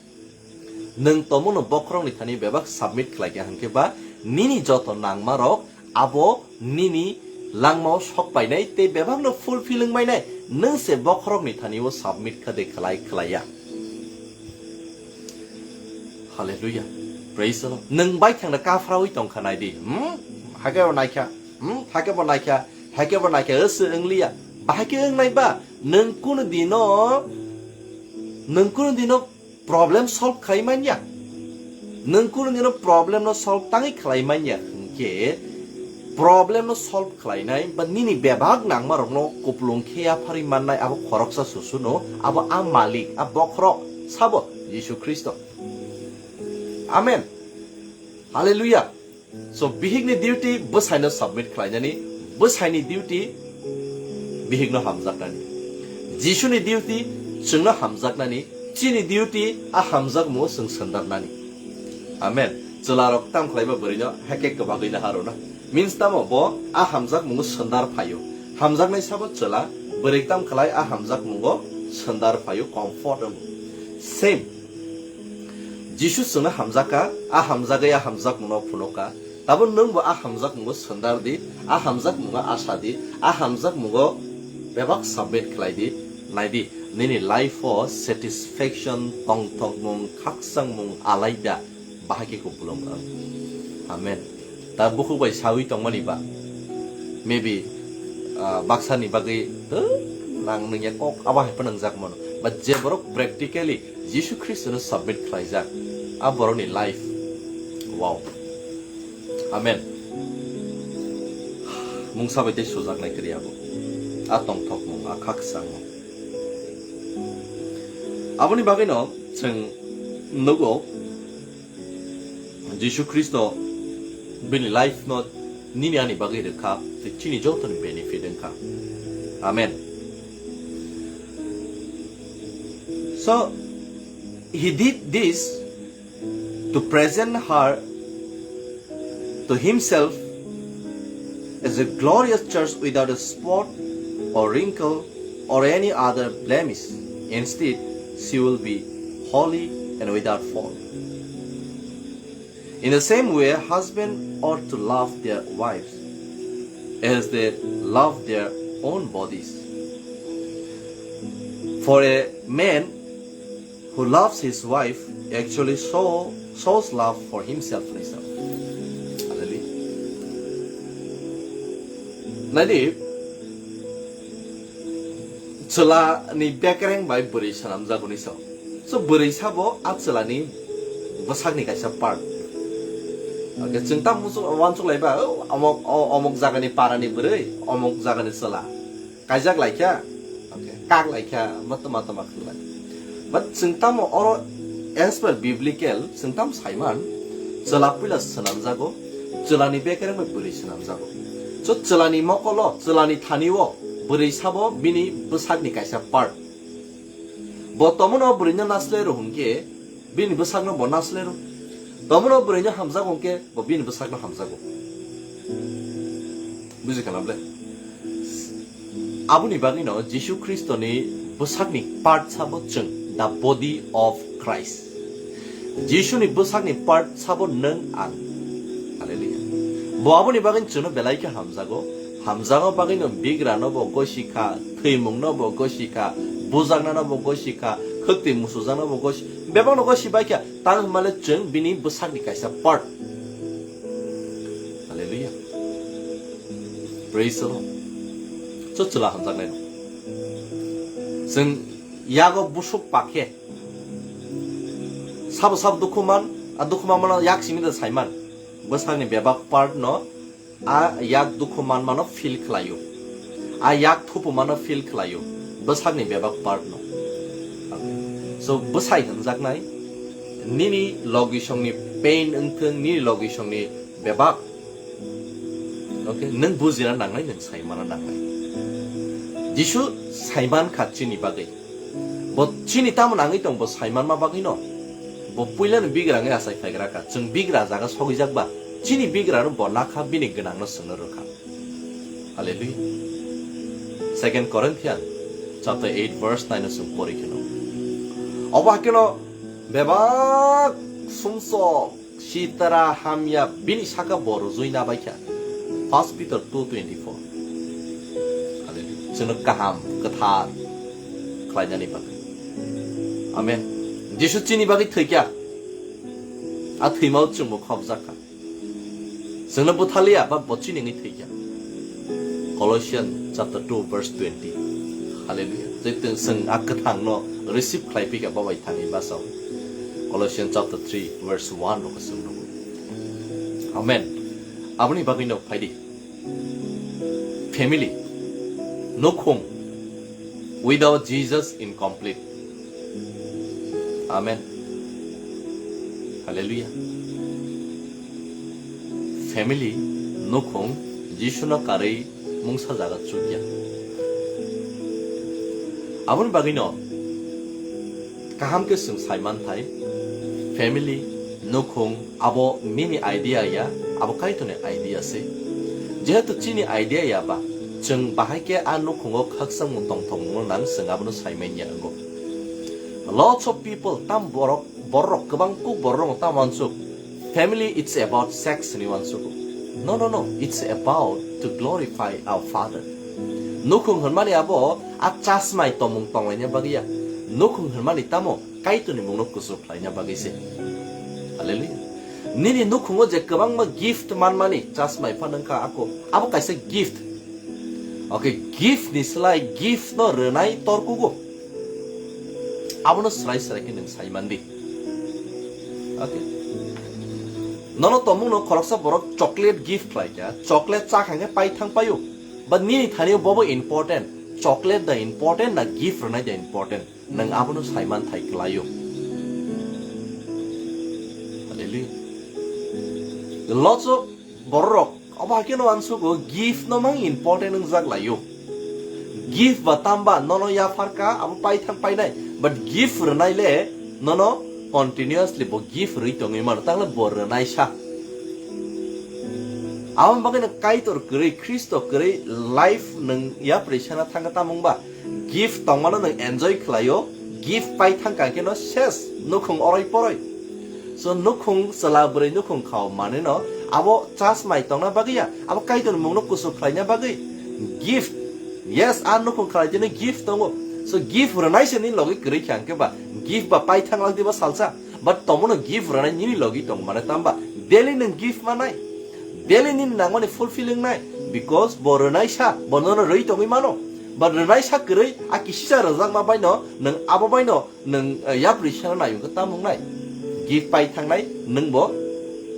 Nwng tomono bokhorokni thani bebak submit khlai kha hwnkhe ba nini joto nangmarok abo nini langmao sok painai tei bebakno fulfill wng mainai, nwng se bokhorokni thani o submit kha de khlai khlai ya. Hallelujah. Praise the Lord. Nwng bai thangna kaphraui tong kha nai di. Hmm? Hake bo nai kha. Hmm? Hake bo nai kha. Hake bo nai kha. Ese wng liya. Bahai khe wng nai ba. Nwng kunu dino, nwng kunu dino problem solve khai man ya. Nwng kunu dino problem no solve tangwi khlai man ya. Hwnkhe problem no solve khlainai ba nini bebak nangmarokno kuplung khe yapharwi mannai abo khoroksa susuno, abo a malik, a bokhorok sabo Jisu Khristo. Amen. Hallelujah. So, bihikni duty bwsaino submit khlainani, bwsaini duty bihikno hamjaknani. Jisuni duty chwngno hamjaknani, chini duty a hamjakmungo chwng swndarnani. Amen. Chwlarok tam khlaiba bwrwino hekhe kwbagwi naharuna. Means tamo bo a hamjakmungo swndar phaio. Hamjaknai sabo chwla, bwrwi tam khlai a hamjakmungo swndar phaio, comfort wngo. Same. Jisu chwngno hamjakha, a hamjagwi a hamjakmungno phunukha. Tabo nwngbo a hamjakmungo swndar di, a hamjakmungo asa di, a hamjakmungo bebak submit khlai di, nai di, nini life o satisfaction, tongthokmung, khakchangmung alaida bahai khe kupulung wng. Amen. Ta bukhuk bai sawi tongmani ba, maybe, ah, baksani bagwi, "Eh, nang nungya kok abo hai phano wngjak mano." But je borok practically Jisu Khristono submit khlaijak, a borokni life, wow. Amen. Mungsa bai tei sujaknai kwrwi abo. A tongthokmung, a khakchangmung. Aboni bagwino chwng nugo, Jisu Khristo bini life no nini ani bagwi rwkha, tei chini jotoni benefit wngkha. Amen. So, he did this to present her to himself as a glorious church without a spot or wrinkle or any other blemish. Instead, she will be holy and without fault. In the same way, husbands ought to love their wives as they love their own bodies. For a man who loves his wife actually show, shows love for himself, himself. Hallelujah. Nadi, chwla ni bekereng bai bwrwi swnamjago ni so. So bwrwi sabo a chwla ni bwsak ni kaisa part. Okay, chwng tam muchung wansuk lai ba, "Oh, omok, o-, omok jaga ni para ni bwrwi, omok jaga ni chwla." Kaijak lai kha, okay, kak lai kha, ma tama tama khlai. But chwng tamo oro as per biblical, chwng tam saiman, chwla puila swnamjago, chwla ni bekereng bai bwrwi swnamjago. So chwla ni mokolo, chwla ni thani o, bwrwi sabo bini bwsak ni kaisa part. Bo tomono bwrwi no naslai rw hwnkhe, bini bwsakno bo naslai rw. Tomono bwrwino hamjago hwnkhe bo bini bwsakno hamjago. Buji kha na ble? Aboni bagwino Jisu Khristoni bwsakni part sabo chwng, the body of Christ. Jisuni bwsakni part sabo nwng ang. Hallelujah. Bo aboni bagwino chwngno belai khe hamjago. Hamjakma bagwi no bigra no bo gosi kha, thwimung no bo gosi kha, bujakna no bo gosi kha, khwtwi musujakna bo gosi, bebak no gosi bai kha, tang hwnmale chwng bini bwsakni kaisa part. Hallelujah. Praise the Lord. So chwla hamjaknai no. Chwng yago busuk pakhe. Sabo sabo dukhu man, a dukhu man mano yak simi da saiman. Bwsakni bebak part no a yak dukhu manmano feel khlaio, a yak thupu mano feel khlaio, bwsakni bebak part no. So bwsai hwnjaknai, nini logisongni pain wngthwng, nini logisongni bebak, okay, nwng bujina nangnai, nwng saimana nangnai. Jisu saiman kha chini bagwi. Bo chini tamo nangwi tong, bo saimanma bagwino. Bo puilano bigra wngwi achai phaigra kha. Chwng bigra jaga sogwijak ba, chini bigrano bo nakha, bini gwnangno chwngno rwkha. Hallelujah. Second Corinthian chapter eight verse nine no chwng pori kheno. Obo hakeno bebak sumsok sitra hamya bini saka bo rwjui na bai kha. First Peter two twenty-four. Hallelujah. Chwngno kaham, kwthar khlainani bagwi. Amen. Jisu chini bagwi thwi kha. A thwimao chwngbo khopjak kha. Chwngno butharliya ba bo chini wngwi thwi kha. Colossians chapter two verse twenty. Hallelujah. Tei chwng, chwng a kwthangno receive khlai phi kha, bo bai thangwi bachao. Colossians chapter three verse one rok chwng nugo. Amen. Aboni bagwi no phaidi. Family, nukhung, without Jesus incomplete. Amen. Hallelujah. Family, nukhung, Jisuno karwi mungsa jaga chukya. Aboni bagwino kaham khe chwng saiman thai, family, nukhung, abo nini idea ya, abo Kaitorni idea se. Jehetu chini idea ya ba, chwng bahai khe a nukhungo khakchangmung tongthokmungno nang, chwng abono saimanya wngo. Lots of people, tam borok, borok kwbang kuk borok tamo wansuk, family it's about sex ni wansuk. No, no, no, it's about to glorify our Father. Nukhung hwnmani abo a chasmai tongmung tonglaina bagwi ya. Nukhung hwnmani tamo Kaitorni mungno kuchuk khlaina bagwi se. Hallelujah. Nini nukhungo je kwbangma gift manmani chasmai pha nangkha ako, abo kaisa gift. Okay, gift ni slai gift no rwnai torkugo. Abono srai srai khe nwng sai mandi. Okay. Nono tongmungno khoroksa borok chocolate gift khlai kha, chocolate cha kha khe pai thang paio. But nini thani bobo important, chocolate da important na gift rwnai da important, nwng abono saiman thai kwlaio. Hallelujah. Lots of borok obo hakhe no ang sugo gift no mang important wngjak laio. Gift ba tamba nono yaphar ka abo pai thang painai, but gift rwnai le nono continuously bo gift rwi tongwi mano, tangle bo rwnai sa. Abo bagwi no Kaitor kwrwi, Khristo kwrwi life nwng yapri sana thangkha tamung ba gift tongmano nwng enjoy khlaio, gift pai thangkha khe no ses nukhung oroi poroi. So nukhung chwla bwrwi nukhung khao manwi no abo chasmai tongna bagwi ya, abo Kaitor mungno kuchuk khlaina bagwi gift. Yes, a nukhung khlai tini gift tongo. So gift rwnai se ni logi kwrwi khe ang khe ba gift ba pai thang lang diba salsa. But tomono gift rwnai nini logi tong mane tamba daily nwng gift manai. Daily nini nangmani fulfilling nai. Because bo rwnai sa, bo nono rwi tongwi mano. But rwnai sa kwrwi a kisisa rwjakma bai no nwng abo bai no nwng, eh, yapri sana nai wngkha tamung nai. Gift pai thangnai nwng bo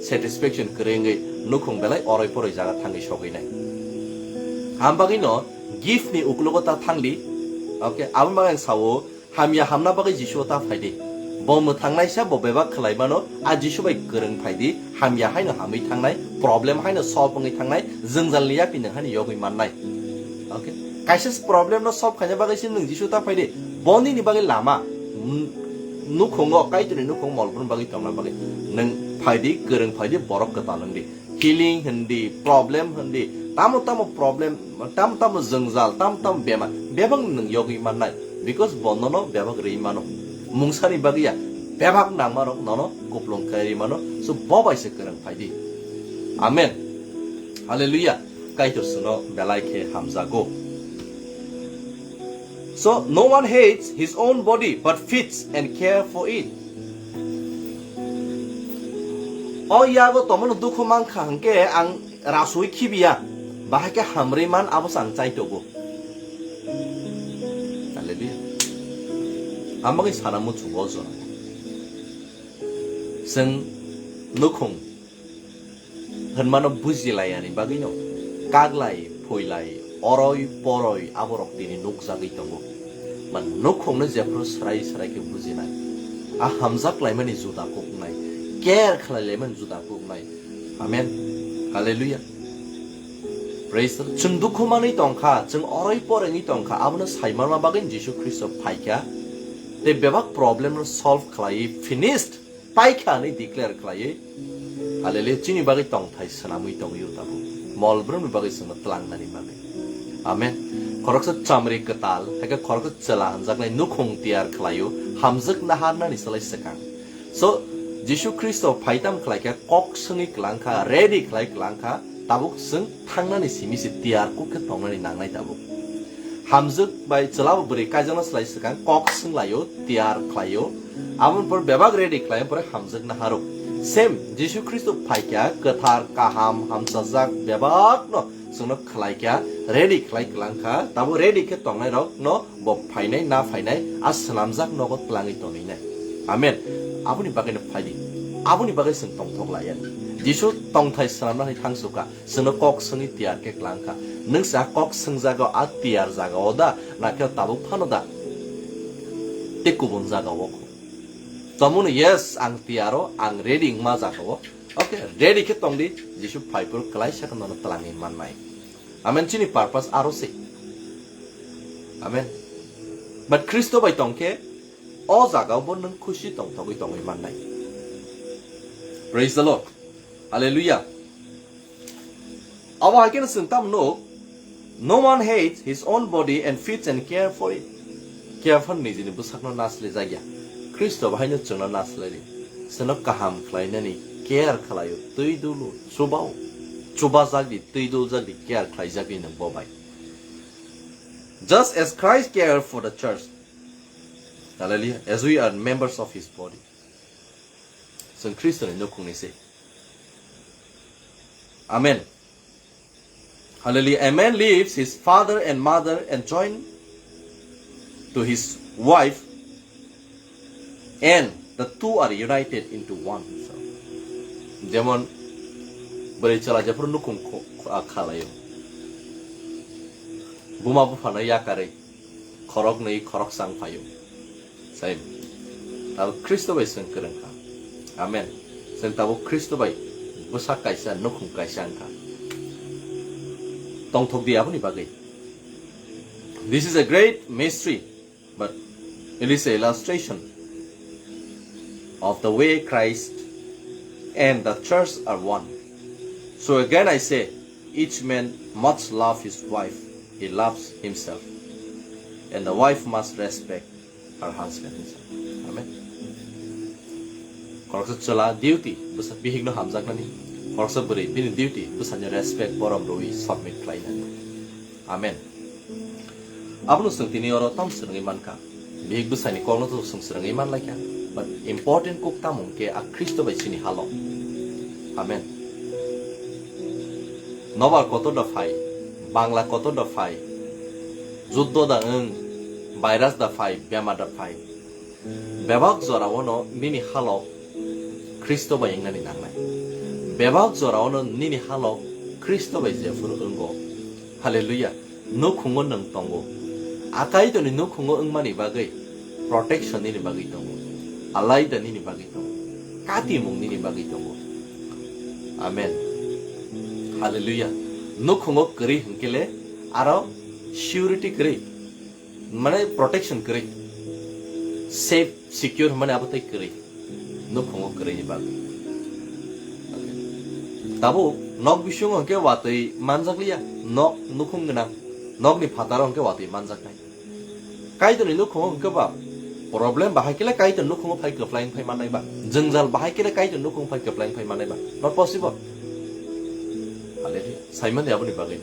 satisfaction kwrwi wngwi nukhung belai oroi poroi jaga thangwi sogwi nai. Ham bagwi no gift ni uklogo ta thangdi. Okay, abo bagwi ang sao hamya hamna bagwi Jisu ta phaidi. Bo mwthangnaisa bo bebak khlai mano, a Jisu bai kwrwng phaidi, hamya haino hamwi thangnai, problem haino solve wngwi thangnai, jwngjalni yapini haino yogwi mannai. Okay? Kaisa problem no solve khaina bagwi se nwng Jisu ta phaidi. Bo nini bagwi lama, n-, nukhungo, Kaitorni nukhung molbrum bagwi tongna bagwi. Nwng phaidi, kwrwng phaidi, borok kwtal wngdi. Healing hindi, problem hindi, tamo tamo problem, tamo tamo jwngjal, tamo tamo bemar, bebak nwng yogwi mannai, because bo nono bebak rwi mano. Mungsani bagwi ya, bebak nangmarok nono kuplung khlai rwi mano, so bo bai se kwrwng phaidi. Amen. Hallelujah. Kaitor chwngno belai khe hamjago. So, no one hates his own body, but feeds and care for it. O yago tomono dukhu mankha hwnkhe ang rasui khibiya, bahai khe hamrwi man abo se ang chaitogo. Hallelujah. Ang bagwi sana muchungo o jora. Chwng nukhung hwnmano bujilaiani bagwino kaglai, phuilai, oroi, poroi aborok tini nukjagwi tongo. Ba nukhungno jephru srai srai khe bujinai. A hamjak laimani juda kuknai, care khlai laimani juda kuknai. Amen. Hallelujah. Praise the Lord. Chwng dukhu manwi tongkha, chwng oroi porengwi tongkha, abono saimanma bagwi Jisu Khristo phaikha. Tei bebak problem no solve khlaiwi finished paikha hinwi declare khlaiwi, hallelujah, chini bagwi tongthai swnamwi tongwi o tabuk. Mol brumni bagwi chwngno tlangnani bagwi. Amen. Khoroksa chamri kwtal, hai khe khoroksa chwla hwnjaknai nukhung tiyar khlaio, hamjwk naharnani slai swkang. So, Jisu Khristo phaitam khlaikha, kok swngwi kwlangkha, ready khlai kwlangkha, tabuk chwng thangnani simi se tiyar kuk khe tongnani nangnai tabuk. Hamjwk bai chwla bo bwrwi kaijakna slai swkang kok swnglaio, tiyar khlaio. Aboni pore bebak ready khlai, pore hamjwk naharuk. Same, Jisu Khristo phaikha kwthar, kaham, hamchajak bebakno chwngno khlaikha, ready khlai kwlangkha, tabo ready khe tongnairokno bo phainai, na phainai, a swnamjak nogo twlangwi tonwinai. Amen. Aboni bagwino phaidi. Aboni bagwi chwng tongthok laiya. Jisu tongthai swnamnani thangsuka. Chwngno kok swngwi tiyar khe kwlangkha. Nwng se a kok swngjago a tiyar jagao da, nakhe tabuk phano da? Tei kubun jagao kho. Tomono yes, ang tiyaro, ang ready wngma jagao. Okay, ready khe tongdi, Jisu phaiphuru klaisa khe nono twlangwi mannai. Amen, chini purpose aro se. Amen. But Khristo bai tongkhe, o jagao bo nwng khusi tongthogwi tongwi mannai. Praise the Lord. Hallelujah. Abo hai kheno chwng tamo nuk, "No one hates his own body and feeds and care for it." Care for nijini bwsakno naslai jakya. Khristo bo haino chwngno naslai ri. Chwngno kaham khlainani care khlaio, twi dulo, chubao. Chubajak di, twi duljak di, care khlaijak di nwng bo bai. Just as Christ cared for the church. Hallelujah. As we are members of his body. Chwng Khristoni nukhungni se. Amen. Hallelujah. A man leaves his father and mother and join to his wife, and the two are united into one. So, jemon bwrwi chwla jephuru nukhung kho-, kho-, a khalaio. Buma buphano yakarwi khoroknwi khoroksa wng phaio. Sai, abo Khristo bai chwng kwrwng kha. Amen. Chwng tabuk Khristo bai bwsak kaisa, nukhung kaisa wng kha. Tongthok di aboni bagwi. This is a great mystery, but it is a illustration of the way Christ and the church are one. So again I say, each man must love his wife, he loves himself, and the wife must respect her husband. Amen. Khoroksa chwla duty bwsa bihikno hamjaknani, khoroksa bwrwi bini duty bwsani respect borom rwi submit khlainani. Amen. Abono chwng tini oro tam swrwngwi mankha. Bihik bwsani kokno to chwng swrwngwi manlaikha. But important kok tamo hwnkhe a Khristo bai chini halok. Amen. Nobar kotor da phai, Bangla kotor da phai, juddo da wng, virus da phai, bemar da phai. Bebak jorao no nini halok Khristo bai wngnani nangnai. Bebak jorao no nini halok Khristo bai jephuru wngo. Hallelujah. Nukhungo nwng tongo. A Kaitorni nukhungo wngmani bagwi protection nini bagwi tongo. Alaida nini bagwi tongo. Katimung nini bagwi tongo. Amen. Hallelujah. Nukhungo kwrwi hwnkhe le aro surety kwrwi. Mane protection kwrwi. Safe, secure hwnmani abo tei kwrwi. Nukhungo kwrwini bagwi. Tabuk nok bisingo hwnkhe watwi manjakliya, nok nukhung gwnang, nokni phataro hwnkhe watwi manjaknai. Kaitorni nukhungo hwnkhe ba problem bahai khe le Kaitor nukhungo phai kwplai wng phai mannai ba, jwngjal bahai khe le Kaitor nukhungo phai kwplai wng phai mannai ba, not possible. Saimani aboni bagwi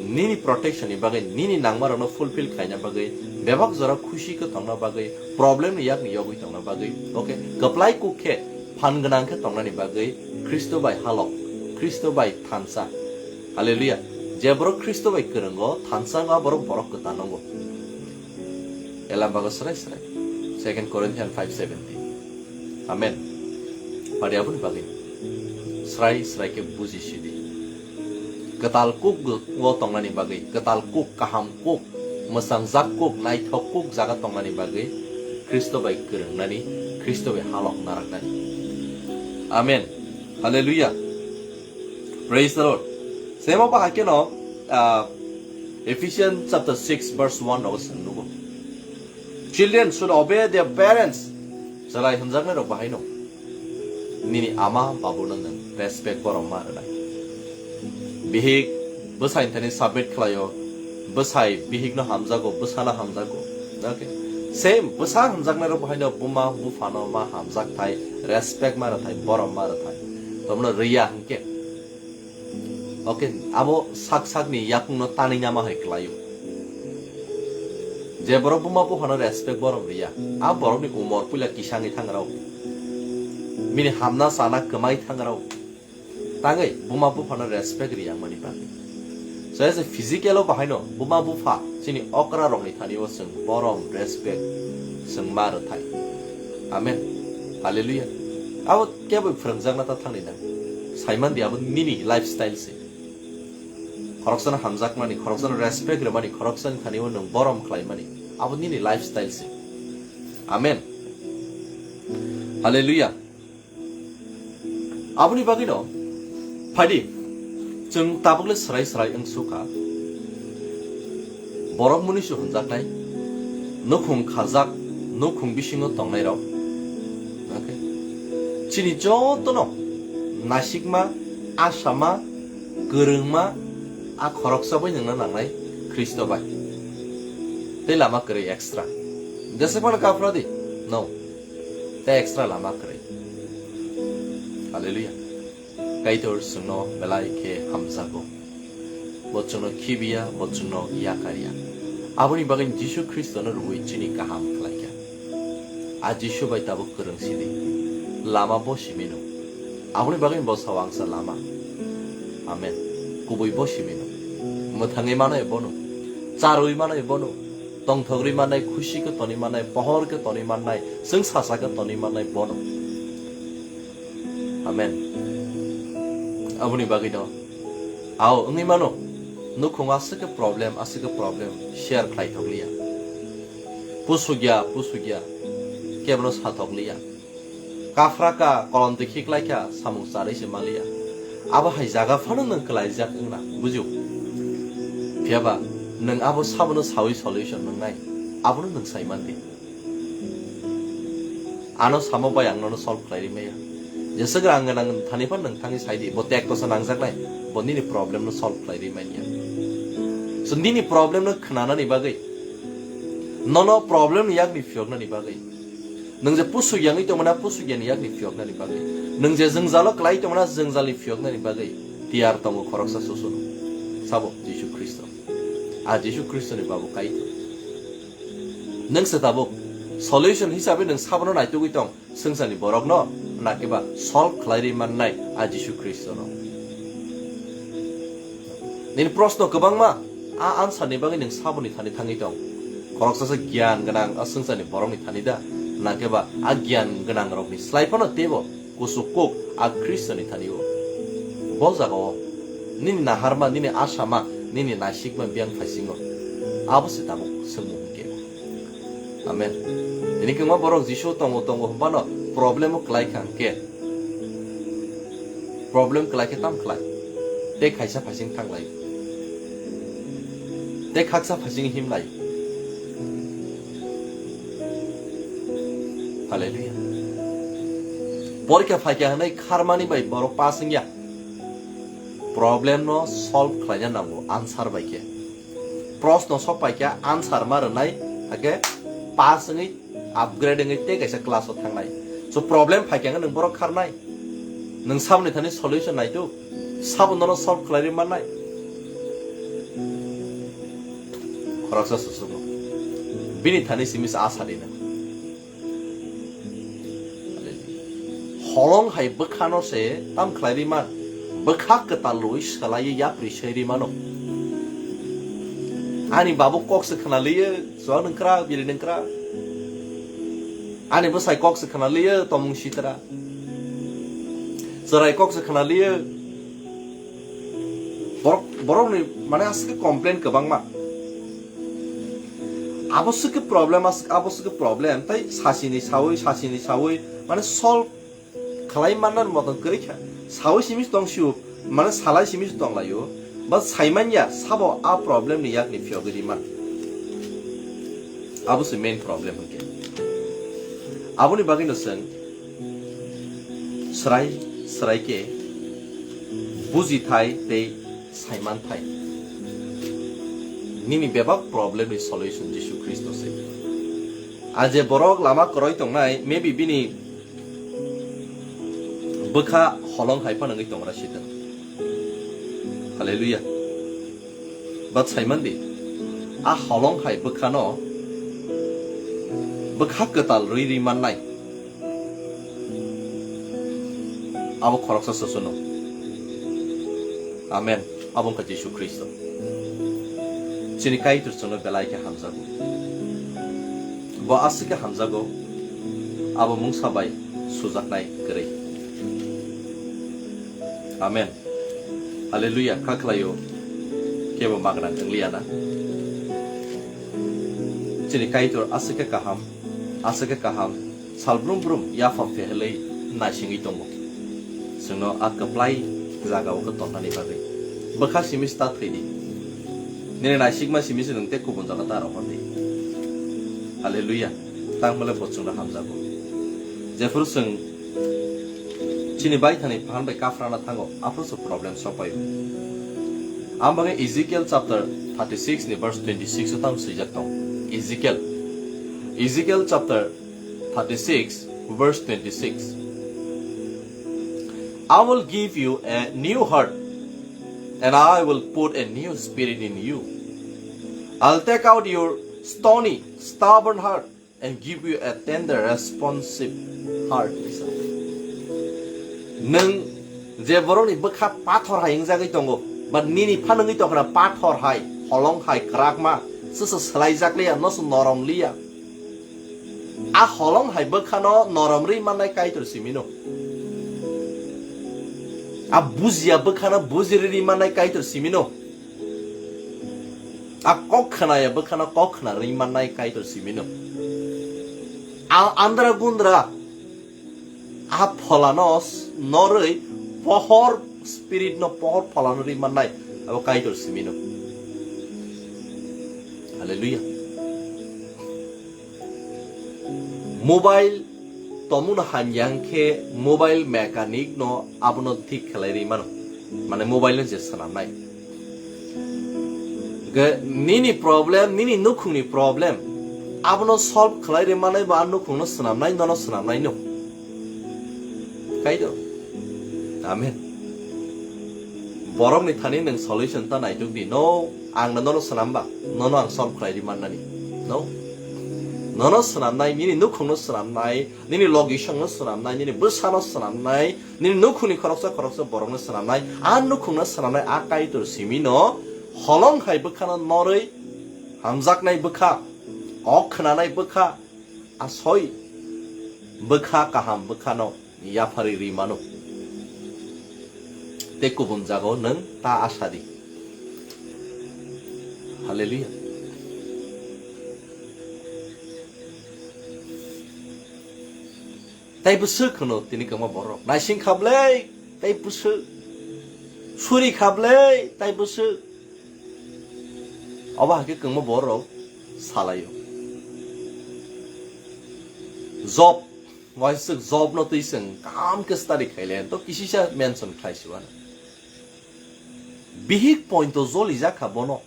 nini protection ni bagwi, nini nangmarokno fulfill khlaina bagwi, bebak jora khusi khe tongna bagwi, problem ni yakni yogwi tongna bagwi, okay, kwplai kuk khe phan gwnang khe tongnani bagwi Khristo bai halok, Khristo bai thansa. Hallelujah. Je borok Khristo bai kwrwngo, thansa wngkha borok, borok kwtal wngo. Elam bago srai srai. Second Corinthians five seventeen. Amen. Pari aboni bagwi srai srai khe buji sidi. Kwtal kuk o tongnani bagwi, kwtal kuk, kaham kuk, mwsangjak kuk, naithok kuk jaga tongnani bagwi Khristo bai kwrwngnani, Khristo bai halok naraknani. Amen. Hallelujah. Praise the Lord. Semo bahai keno, ah, Ephesians chapter six verse one rogo chwng nugo. Children should obey their parents. Chwrai hwnjaknai rok bahai no. Nini ama babu no nwng respect borom ma rwnai. Bihik bwsai thani submit khlaio. Bwsai bihik no hamjago, bwsa no hamjago. Okay. Same bwsa hamjaknai rok bahai no buma bupha no ma hamjak thai, respect ma rwthai, borom ma rwthai. Tomno rwya hwnkhe. Okay, abo sak sakni yakungno tanwi nama hai kwlaio. Je borok buma buphano respect borom riya, a borokni umor puila kisangwi thangrao. Bini hamna sana kwmai thangrao. Tangwi buma buphano respect riya mani bagwi. So as a physical o bahaino buma bupha chini okra rokni thani o chwng borom respect chwng ma rwthai. Amen. Hallelujah. Abo kebo phwrwngjakna ta thangni nang. Saimandi abo nini lifestyle se. Khoroksano hamjakmani, khoroksano respect rwmani, khoroksani thani o nwng borom khlaimani. Abo nini lifestyle se. Amen. Hallelujah. Aboni bagwino phaidi chwng tabukle srai srai wngsukha. Borok mwnwi se hwnjaknai, nukhung kharjak, nukhung bisingo tongnairok. Okay. Chini jotono nasikma, asama, kwrwngma, a khoroksa bai nwngna nangnai Khristo bai. Tei lama kwrwi extra. Jese phano kaphradi? No. Tei extra lama kwrwi. Hallelujah. Kaitor chwngno belai khe hamjago. Bo chwngno khibiya, bo chwngno yakarya. Aboni bagwi Jisu Khristono rwui chini kaham khlaikha. A Jisu bai tabuk kwrwng sidi. Lama bo simino. Aboni bagwi bo sao angsa lama. Amen. Kubui bo simino. Mwthangwi mano ebono. Charwi mano ebono. Tongthogwi mannai, khusi khe tonwi mannai, pohor khe tonwi mannai, chwng sasa khe tonwi mannai bono. Amen. Aboni bagwino. Ao, wngwi mano. Nukhung aswk khe problem, aswk khe problem. Share khlai thokliya. Pusukya, pusukya. Kebono sa thokliya. Kafra ka, kolom twi khiklai kha, samung charwi se maliya. Abo hai jaga phano nwng kwlaijak wngna, bujio? Phiyaba nwng abo sabono sawi solution nwngnai, abono nwng sai mandi. Ano samo bai ang nono solve khlai ri maya. Jeswk rang gwnang thani phan nwng thangwi sai di, bo tek tosa nangjaknai, bo nini problem no solve khlai ri manya. So nini problem no khwnanani bagwi, nono problem ni yakni phiyoknani bagwi, nwng je pusuk yangwi tongmana pusuk yani yakni phiyoknani bagwi, nwng je jwngjalo kwlai tongmana jwngjalni phiyoknani bagwi tiyar tongo khoroksa susuno, sabo Jisu Khristo. A Jisu Khristoni Babu Kaitor. Nwng se tabuk solution hisabe nwng sabono naitugwi tong, swngcharni borokno, nakhe ba solve khlai ri mannai a Jisu Khristono. Nini proshno kwbangma, a answer ni bagwi nwng saboni thani thangwi tong. Khoroksa se giyan gwnang a swngcharni borokni thani da, nakhe ba a giyan gwnang rokni slai phano teibo kuchuk kuk a Khristoni thani o. Bo jaga o nini naharma, nini asama, nini naisikma biyang phaisingo. Abo se tabuk swngmung hwnkhe. Amen. Tini kwbangma borok Jisu tongo tongo hwnphano problem o kwlai kha hwnkhe. Problem kwlai khe tam khlai? Tei khaisa phaising thanglai. Tei khaksa phaising himlai. Hallelujah. Porikha phaikha hwnwi kharmani bai borok pass wngya. Problem no solve khlaina nango answer bai khe. Proshno sok pai khe answer ma rwnai, hakhe pass wngwi upgrade wngwi tei kaisa class o thangnai. So problem phai khe nwng borok kharnai. Nwng samni thani solution naituk. Sabo nono solve khlai rwi mannai? Khoroksa susugo. Bini thani simi sa asa dina. Holong hai bwkhano se tam khlai rwi man. Bwkha kwtal rwi swlaiwi yapri sai rwi mano. Ani babu kok se khna liyo, chuwak nung kra, biri nung kra. Ani bwsai kok se khna liyo, tomung sitra. Chwrai kok se khna liyo. Borok, borokni mane aswk complain kwbangma. Abo swk problem, as-, abo swk problem. Tai sasini sawi, sasini sawi, mane solve khlai manna moton kwrwi kha. Sawi simi tong sio, mane salai simi tong laio. Ba saimanya sabo a problem ni yak ni phiyogwi man. Abo se main problem hwnkhe. Aboni bagwi no chwng Srai, srai khe buji thai tei saiman thai. Nini bebak problem ni solution Jisu Khristo se. A je borok lama kwrwi tongnai, maybe bini bwkha holong hai phano wngwi tongra sitwng. Hallelujah. But saiman di, a holong hai bwkhano bwkha kwtal rwi rwi mannai. Abo khoroksa sosono. Amen. Abo wngkha Jisu Khristo. Chini Kaitor chwngno belai khe hamjago. Bo aswk khe hamjago. Abo mungsa bai sujaknai kwrwi. Amen. Hallelujah. Kha khlaio. Kebo magrang wngliya na. Chini Kaitor aswk khe kaham, aswk khe kaham. Sal brum brum yaphang phehelwi naisingwi tongo. Chwngno a kwplai jagao khe tonnani bagwi. Bwkha simi se ta thwi di. Nini naisikma simi se nwng tei kubun jaga ta rohor di. Hallelujah. Tang bole bo chwngno hamjago. Jephuru chwng chini baithani phan bai kaphrana thango, aphuru se problem sok paio. Ang bagwi Ezekiel chapter thirty-six ni verse twenty-six o tamo swijak tong. Ezekiel, Ezekiel chapter thirty-six, verse twenty-six. "I will give you a new heart, and I will put a new spirit in you. I'll take out your stony, stubborn heart and give you a tender, responsive heart." Nwng je borokni bwkha pathor hai wngjagwi tongo, ba nini phan wngwi tongkha pathor hai, holong hai, kwrakma, se se swlaijak liya, no se norom liya. A holong hai bwkhano norom rwi mannai Kaitor simino. A bujiya bwkhano bujiri rwi mannai Kaitor simino. A kok khnaya bwkhano kok khna rwi mannai Kaitor simino. A andra gundra a pholano s-, norwi pohor spirit no pohor pholano rwi mannai abo Kaitor simino. Hallelujah. Mobile tomung no hamya hwnkhe mobile mechanic no abono thik khlai rwi mano, mane mobile no je swnamnai. Hwnkhe nini problem, nini nukhungni problem abono solve khlai rwi manai bo a nukhungno swnamnai, nono swnamnai no. Kaitor. Amen. Borokni thani nwng solution ta naituk di. No, ang no nono swnam ba, nono ang solve khlai rwi mannani. No. Nono swnamnai, nini nukhungno swnamnai, nini logisongno swnamnai, nini bwsano swnamnai, nini nukhungni khoroksa khoroksa borokno swnamnai, a nukhungno swnamnai, a Kaitor simino holong hai bwkhano norwi hamjaknai bwkha, kok khnanai bwkha, asoi bwkha kaham bwkhano yapharwi rwi mano. Tei kubun jagao nwng ta asa di. Hallelujah. Tai bwswk hwno tini kwma borok. Naising khablai, tai bwswk. Suri khablai, tai bwswk. Obo hakhe kwma borok salaio. Job, waiswk Job no twi chwng kaham khe study khaile, to kisisa mention khlai siwano. Bihik point to joli jakha bono.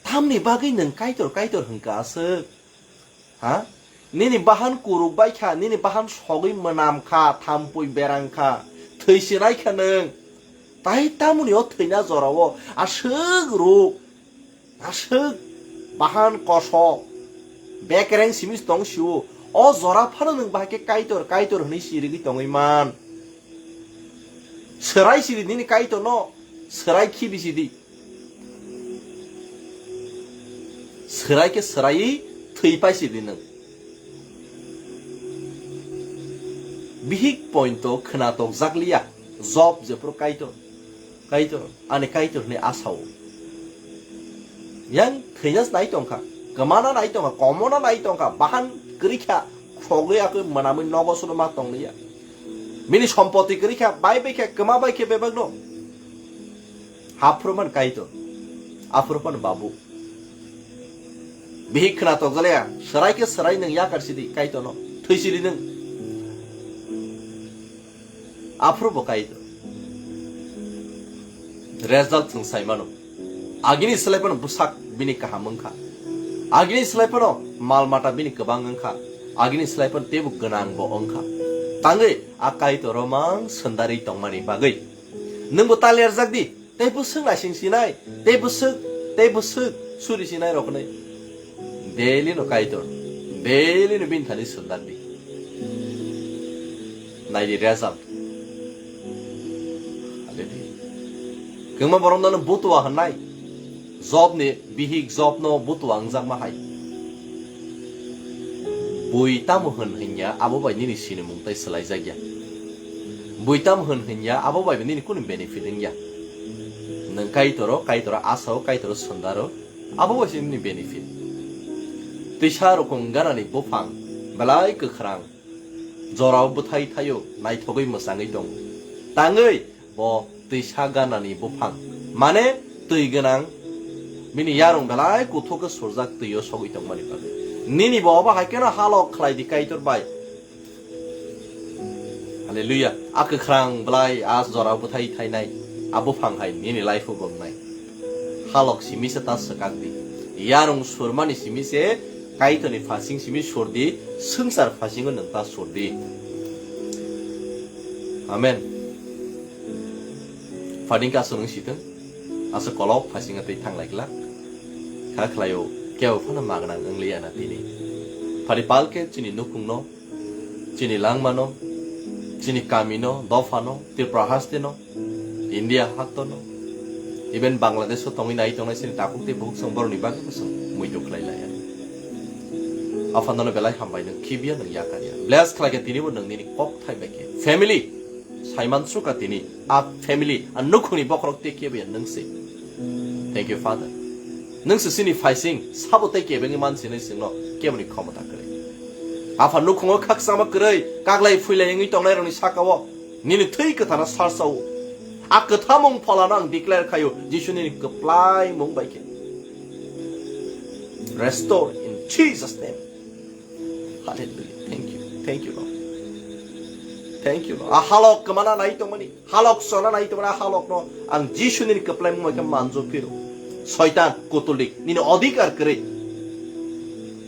Tamni bagwi nwng Kaitor, Kaitor hwnkha aswk? Ha? Nini bahan kuruk bai kha, nini bahan sogwi mwnam kha, thampui berang kha, thwi sinai kha nwng. Tai tamoni o thwina jorao aswk ruk, aswk bahan kosok, bekereng simi tong sio, o jora phano nwng bahai khe Kaitor, Kaitor hwnwi sirigwi tongwi man. Swrai sidi nini Kaitorno, swrai khibi sidi. Swrai khe swraiwi thwi pai sidi nwng. Bihik pointo khwnatok jakliya, Job jephuru Kaitor, Kaitor, ani Kaitor hwnwi asao. Yang thwina nai tongkha, kwmana nai tongkha, komona nai tongkha, bahan kwrwi kha, khogwi akwi mwnamwi nogo suno ma tongliya. Bini sompoti kwrwi kha, bai bai khe, kwma bai khe bebakno. Haphuru man Kaitor, aphuru man Babu. Bihik khwnatok jalaya, swrai khe swrai nwng yakar sidi Kaitorno, thwi sidi nwng. Aphuru bo Kaitor. Result chwng sai mano. Agini slai phano bwsak bini kaham wngkha. Agini slai phano mal mata bini kwbang wngkha. Agini slai phano teibo gwnang bo wngkha. Tangwi a Kaitoro mang swndarwi tongmani bagwi. Nwngbo ta lerjak di. Tei bwswk naising sinai, tei bwswk, tei bwswk suri sinai rok hwnwi. Daily no Kaitor, daily no bini thani sundar di. Nai di result. Hallelujah. Kwbangma borok no butua hwnai. Job ni bihik Job no butua wngjakma hai. Bui tamo hwn hwnya abo bai nini sinimung tai swlaijakya. Bui tamo hwn hwnya abo bai nini kunu benefit wngya. Nwng Kaitoro, Kaitoro asao, Kaitoro sundaro, abo bai se nini benefit. Twisa rukung ganani buphang, belai kwkhrang, jorao bwthai thaio, naithogwi mwchangwi tongo. Tangwi bo twisa ganani buphang, mane twi gwnang, bini yarung belai kuthuk khe surjak twio sogwi tongmani bagwi. Nini bo obo hai kheno halok khlai di Kaitor bai. Hallelujah. A kwkhrang belai a jora bwthai thainai, a buphang hai nini life-o bo wngnai. Halok simi se ta swkak di. Yarung surmani simi se Kaitorni phasing simi sur di, swngchar phasingo nwng ta sur di. Amen. Phading ka aswk nwng sitwng, aswk kolok phasingo tei thanglai glak. Kha khlaio, kebo phano magnang wngliya na tini. Phari palkhe chini nukhungno, chini langmano, chini kamino, dophano, Tripura hasteno, India haktorno, even Bangladesh-o tongwi nai tongnai chini takhuk tei bukhuk chwng borokni bagwi bo chwng muitu khlai laiya. Aphano belai hambai nwng khibiya nwng yakarya. Bless khlaikhe tinibo nwng nini kok thai bai khe. Family, saiman suka tini, a family, a nukhungni bokhorok tei khibiya nwng se. Thank you, Father. Nwng se sini phaising, sabo tei kebengwi mansinai singno keboni khomota kwrwi. Apha nukhungo khakchangma kwrwi, kaglai phuilai wngwi tongnairokni sakao nini thwi kwthana sarsao. A kwthamung pholano ang declare khaio, Jisu nini kwplai mung bai khe. Restore in Jesus' name. Hallelujah. Thank you. Thank you, Lord. Thank you, Lord. A halok kwmana nai tongmani. Halok chona nai tongmani, a halokno ang Jisu nini kwplai mung bai khe manjo phiro. Soitan, kutulik, nini odhikar kwrwi.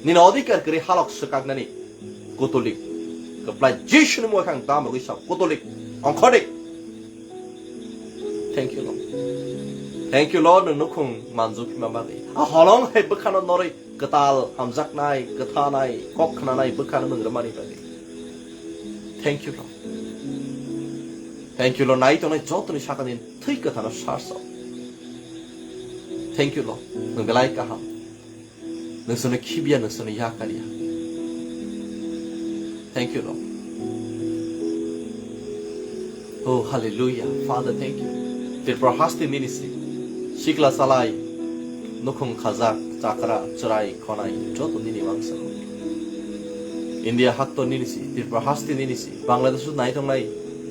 Nini odhikar kwrwi halok swkaknani kutulik. Kwplai Jisu ni mung bai khe ang dam rwgwi sa kutulik. Ongkhodik. Thank you, Lord. Thank you, Lord, nwng nukhung manjo phima bagwi. A holong hai bwkhano norwi kwtal hamjaknai, kwthanai, kok khnanai bwkhano nwng rwmani bagwi. Thank you, Lord. Thank you, Lord. Nai tongnai jotoni sakani thwi kwthano sarsao. Thank you, Lord. Nwng belai kaham. Nwng sono khibiya, nwng sono yakarya. Thank you, Lord. Oh, hallelujah. Father, thank you. Tripura haste nini se. Sikla salai, nukhung khajak, chakra, chwrai, khonai, joto nini mangsa. India hakto nini se, Tripura haste nini se, Bangladesh nai tongnai,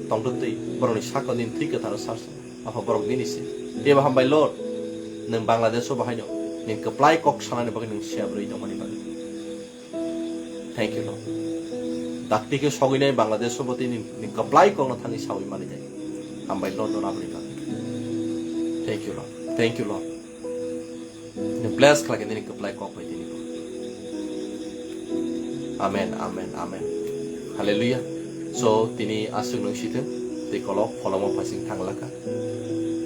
tongtwtwi, borokni sakno nini thwi kwtharo sarsa. Apha borok nini se. Teibo hambai Lord, nwng Bangladesh o bahaino, nini kwplai kok sanani bagwi nwng siya bwrwi tongmani bagwi. Thank you, Lord. Dakti khe sogwinai Bangladesh o bo tini ni kwplai kokno thangwi sawi mani jai. Hambai Lord, no aboni bagwi. Thank you, Lord. Thank you, Lord. Ni bless khlai khe nini kwplai kok bai tini bo. Amen, amen, amen. Hallelujah. So, tini aswk nwng sithwng, tei kolok pholongo phasing thanglakha.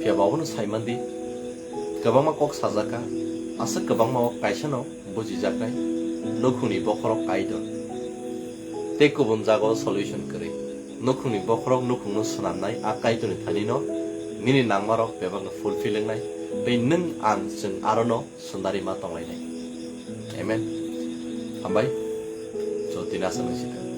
Phiya ba obono sai man di, kwbangma kok sajak kha, aswk kwbangma o kaisa no bujijaknai nukhungni bokhorok Kaitor. Tei kubun jagao solution kwrwi. Nukhungni bokhorok nukhungno swnamnai a Kaitorni thanino nini nangmarok bebakno fulfill wngnai, tei nwng ang chwng arono sundari ma tonglainai. Amen. Hambai. Jotino aswk nang sithang.